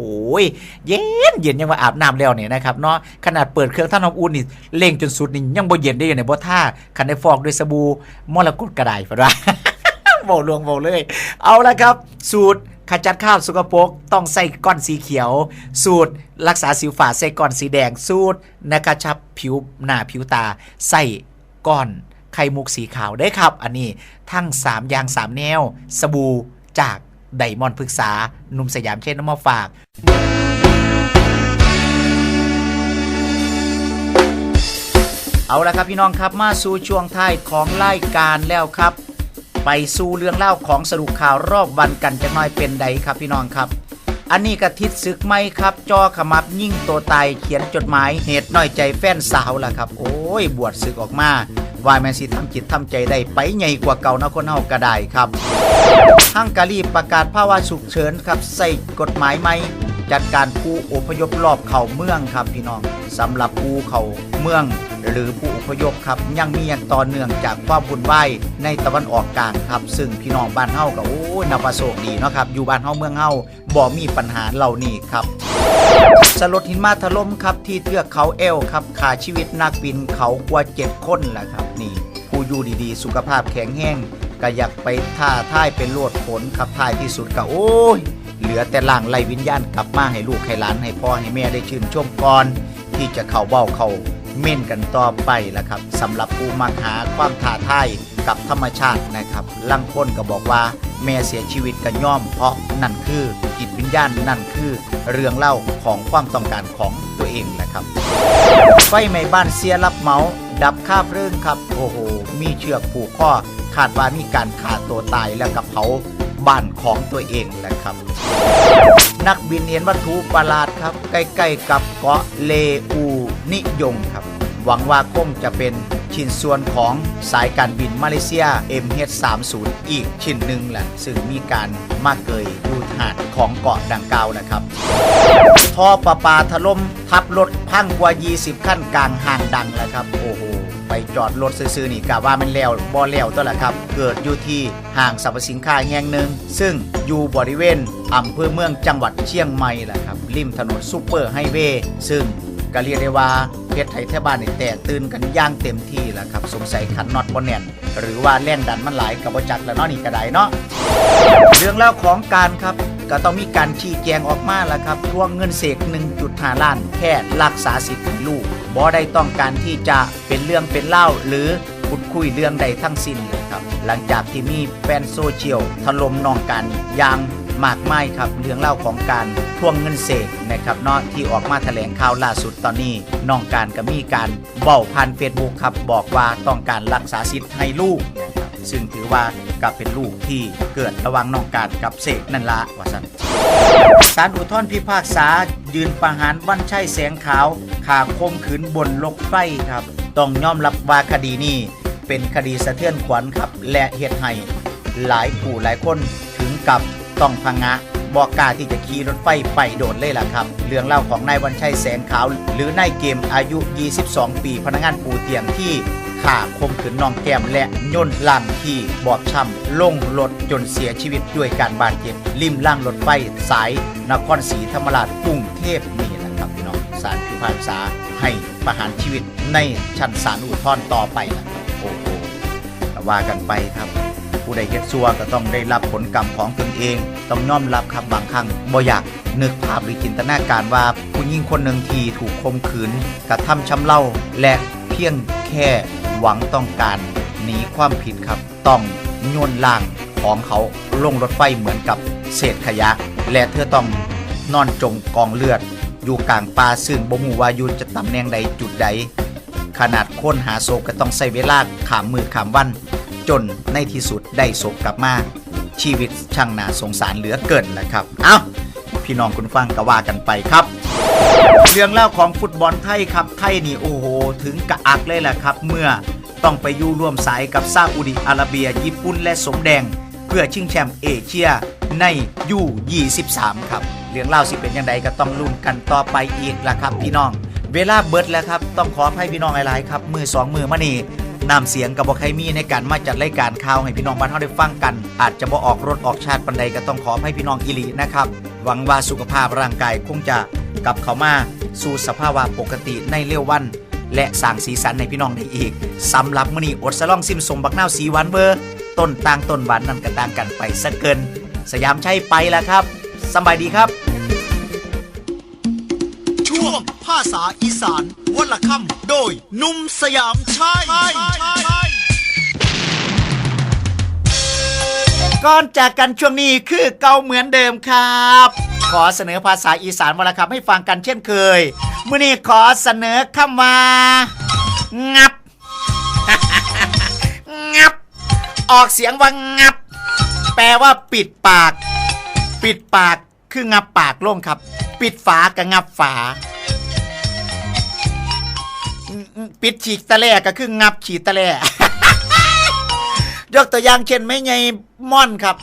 เย็นเย็น ยังว่าอาบน้ำแล้วเนี่ยนะครับเนาะ ขนาดเปิดเครื่องทำน้ำอุ่นนี่ เร่งจนสุดนี่ยังบ่เย็นได้อยู่เนี่ย บ่ท่า คันได้ฟอกด้วยสบู่มรกตก็ได้ เพิ่นว่า เว้าลวงเว้าเลย เอาละครับ สูตรขจัดคราบสกปรกต้องใส่ก้อนสีเขียว สูตรรักษาสิวฝ้าใส่ก้อนสีแดง สูตรนะ กระชับผิวหน้าผิวตาใส่ก้อนไข่มุกสีขาวเด้อครับ อันนี้ทั้งสามอย่างสามแนว สบู่จากไดมอนด์พฤกษา หนุ่มสยามชัยนำมาฝาก เอาละครับพี่น้องครับ มาสู่ช่วงท้ายของรายการแล้วครับ ไปสู่เรื่องเล่าวของสรุปข่าวรอบวันกันจักหน่อย เป็นใดครับพี่น้องครับ อันนี้ก็ทิศศึกใหม่ครับ จ่อขมับยิงตัวตาย เขียนจดหมายเหตุน้อยใจแฟนสาวล่ะครับ โอ้ย บวชศึกออกมา ว่าแม่นสิทำจิตทำใจได้ไปใหญ่กว่าเก่าเนาะ คนเฮาก็ได้ครับ ฮังการีประกาศภาวะฉุกเฉินครับ ใส่กฎหมายใหม่ จัดการผู้อพยพรอบเข้าเมืองครับพี่น้อง สำหรับผู้เข้าเมือง หรือผู้อพยพครับ ยังมีอย่างต่อเนื่องจากความวุ่นวายในตะวันออกกลางครับ ซึ่งพี่น้องบ้านเฮาก็ โอ้ย นับว่าโชคดีเนาะครับ อยู่บ้านเฮาเมืองเฮา บ่มีปัญหาเหล่านี้ครับ สลดหินมาถล่มครับ ที่เทือกเขาแอลครับ ฆ่าชีวิตนักบินเขากว่าเจ็ดคนแหละครับ นี่ ผู้อยู่ดีๆ สุขภาพแข็งแรง ก็อยากไปท้าทายเป็นโลดโผนครับ ท้ายที่สุดก็ โอ้ย เหลือแต่ร่างไร้วิญญาณกลับมาให้ลูกให้หลาน ให้พ่อให้แม่ได้ชื่นชมก่อน ที่จะเข้าเว้าเข้าเม้นกันต่อไปล่ะครับ สำหรับผู้มักหาความท้าทายกับธรรมชาตินะครับ ลางคนก็บอกว่าแม่เสียชีวิตก็ยอม เพราะนั่นคือจิตวิญญาณ นั่นคือเรื่องเล่าของความต้องการของตัวเองนะครับ ไฟไหม้บ้านเสียรับเหมา ดับคาเพลิงครับ โอ้โห มีเชือกผูกคอ คาดว่ามีการฆ่าตัวตายแล้วก็เผาบ้านของตัวเองแหละครับ นักบินเห็นวัตถุประหลาดครับ ใกล้ๆกับเกาะเลอูนิยงครับ หวังว่าคงจะเป็นชิ้นส่วนของสายการบินมาเลเซีย เอ็มเอชสามศูนย์ อีกชิ้นหนึ่งแหละ ซึ่งมีการมาเกยอยู่หาดของเกาะดังกล่าวนะครับ ท่อประปาถล่มทับรถพังกว่า ยี่สิบคันกลางห้างดังแล้วครับ โอ้โห ไปจอดรถซื่อๆนี่กะว่ามันแล้วบ่แล้วตั๊วล่ะครับ เกิดอยู่ที่ห้างสรรพสินค้าแห่งหนึ่ง ซึ่งอยู่บริเวณอำเภอเมืองจังหวัดเชียงใหม่แหละครับ ริมถนนซูเปอร์ไฮเวย์ ซึ่งก็เรียกได้ว่าเฮ็ดให้แถวบ้านนี่แตกตื่นกันอย่างเต็มที่แหละครับ สงสัยคันน็อตบ่แน่น หรือว่าแรงดันมันหลายก็บ่จักแล้วเนาะ นี่ก็ได้เนาะ เรื่องราวของการครับ ก็ต้องมีการชี้แจงออกมาล่ะครับ ทวงเงินเสก หนึ่งจุดห้าล้าน แค่รักษาสิทธิ์ให้ลูก บ่ได้ต้องการที่จะเป็นเรื่องเป็นราว หรือขุดคุยเรื่องใดทั้งสิ้นเลยครับ หลังจากที่มีแฟนโซเชียลถล่มน้องการอย่างมากมายครับ เรื่องราวของการทวงเงินเสกนะครับเนาะ ที่ออกมาแถลงข่าวล่าสุดตอนนี้ น้องการก็มีการเว้าผ่านเฟซบุ๊กครับ บอกว่าต้องการรักษาสิทธิ์ให้ลูกนะครับ ซึ่งถือว่าก็เป็นลูกที่เกิดระหว่างน้องการกับเสกนั่นละว่าซั่น ศาลอุทธรณ์พิพากษายืนประหารวันชัยแสงขาว ข้าข่มขืนบนรถไฟครับ ต้องยอมรับว่าคดีนี้เป็นคดีสะเทือนขวัญครับ และเฮ็ดให้หลายผู้หลายคนถึงกับต้องผงะ บ่กล้าที่จะขี่รถไฟไปโดดเลยล่ะครับ เรื่องราวของนายวันชัยแสงขาว หรือนายเกมอายุ ยี่สิบสอง ปี พนักงานปูเตียงที่ข้าข่มขืนน้องแก้ม และโยนร่างที่บอบช้ำลงรถจนเสียชีวิตด้วยการบาดเจ็บ ริมรางรถไฟสายนครศรีธรรมราชกรุงเทพนี่แหละครับพี่น้อง ศาลพิพากษาให้ประหารชีวิตในชั้นศาลอุทธรณ์ต่อไปล่ะครับ โอ้โห ก็ว่ากันไปครับ ผู้ใดเฮ็ดชั่วก็ต้องได้รับผลกรรมของตนเอง ต้องยอมรับครับ บางครั้งบ่อยากนึกภาพหรือจินตนาการว่าผู้หญิงคนหนึ่งที่ถูกข่มขืน กระทำชำเรา และเพียงแค่หวังต้องการหนีความผิดครับ ต้องโยนร่างของเขาลงรถไฟเหมือนกับเศษขยะ และเธอต้องนอนจมกองเลือดอยู่กลางป่า ซึ่งบ่ฮู้ว่าอยู่จะตำแหน่งใดจุดใด ขนาดค้นหาศพก็ต้องใช้เวลาข้ามมื้อข้ามวัน จนในที่สุดได้ศพกลับมา ชีวิตช่างน่าสงสารเหลือเกินนะครับ เอ้า พี่น้องคุณฟังก็ว่ากันไปครับ เรื่องเล่าวของฟุตบอลไทยครับ ไทยนี่โอ้โห ถึงกะอักเลยแหละครับ เมื่อต้องไปอยู่ร่วมสายกับซาอุดิอาระเบีย ญี่ปุ่น และสมแดง เพื่อชิงแชมป์เอเชียใน ยู ยี่สิบสาม ครับ เรื่องเล่าวสิเป็นยังไงก็ต้องลุ้นกันต่อไปอีกล่ะครับพี่น้อง เวลาเบิดแล้วครับ ต้องขออภัยพี่น้องหลายๆครับ มื้อสองมื้อมานี่ น้ำเสียงก็บ่ค่อยมีในการมาจัดรายการข่าวให้พี่น้องบ้านเฮาได้ฟังกัน อาจจะบ่ออกรสออกชาติปานใดก็ต้องขออภัยพี่น้องอีหลีนะครับ หวังว่าสุขภาพร่างกายคงจะกลับเข้ามาสู่สภาวะปกติในเร็ววัน และสร้างสีสันให้พี่น้องได้อีก สำหรับมื้อนี้อดสะลองซิมส้มบักนาวสีหวานเวอร์ ต้นต่างต้นหวานนั่นก็ต่างกันไปซะเกิน สยามชัยไปแล้วครับ สำบายดีครับ ช่วงภาษาอีสานวันละคำ โดยหนุ่มสยามชัย ก่อนจากกันช่วงนี้คือเก่าเหมือนเดิมครับ ขอเสนอภาษาอีสานวันละคำให้ฟังกันเช่นเคย มื้อนี้ขอเสนอคำว่า งับ งับ ออกเสียงว่า งับ แปลว่าปิดปาก ปิดปาก คืองับปากลงครับ ปิดฝาก็งับฝา ปิดขี้ตะแล่ก็คืองับขี้ตะแล่ ยกตัวอย่างเช่น แม่ใหญ่ม่อนครับ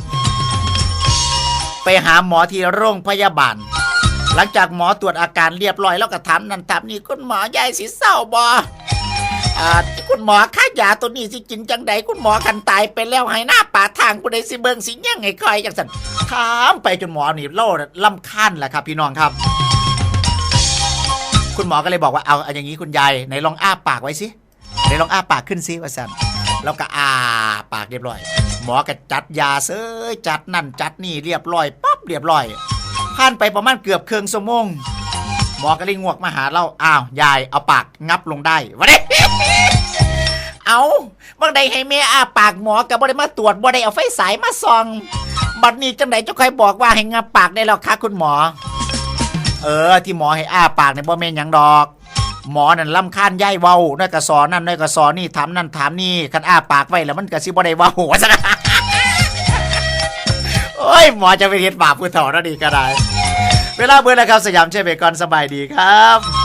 ไปหาหมอที่โรงพยาบาล หลังจากหมอตรวจอาการเรียบร้อย แล้วก็ถามนั่นถามนี่ "คุณหมอ ยายสิเศร้าบ่ อ่า คุณหมอคะ ยาตัวนี้สิกินจังใด คุณหมอ คันตายไปแล้ว ให้หน้าปาทางผู้ใดสิเบิ่งสิแยงให้คอย" จังซั่น ถามไปจนหมอนี่เล่ารำคาญแหละครับพี่น้องครับ คุณหมอก็เลยบอกว่า "เอา เอาอย่างนี้คุณยาย ไหนลองอ้าปากไว้สิ ไหนลองอ้าปากขึ้นสิ" ว่าซั่น แล้วก็อ้าปากเรียบร้อย หมอก็จัดยาเสย จัดนั่นจัดนี่เรียบร้อยปั๊บเรียบร้อย ผ่านไปประมาณเกือบครึ่งชั่วโมง หมอก็เลยงวกมาหาเรา "อ้าว ยาย เอาปากงับลงได้" ว่าเด้ "เอา บางใดให้แม่อ้าปาก หมอก็บ่ได้มาตรวจ บ่ได้เอาไฟฉายมาส่อง บัดนี้จังใดจะค่อยบอกว่าให้งับปากได้แล้วคะคุณหมอ" เออ ที่หมอให้อ้าปากเนี่ยบ่แม่นหยังดอก หมอนั่นรำคาญยายเว้า น้อยกะซอนั่น น้อยกะซอนี่ ถามนั่นถามนี่ คันอ้าปากไว้แล้วมันกะสิบ่ได้เว้า ว่าซั่น โอ้ย หมอจะไปเฮ็ดบาปผู้เฒ่าเนาะนี่ก็ได้ เวลาเบิดแล้วครับ สยามเช่นเบกอน สบายดีครับ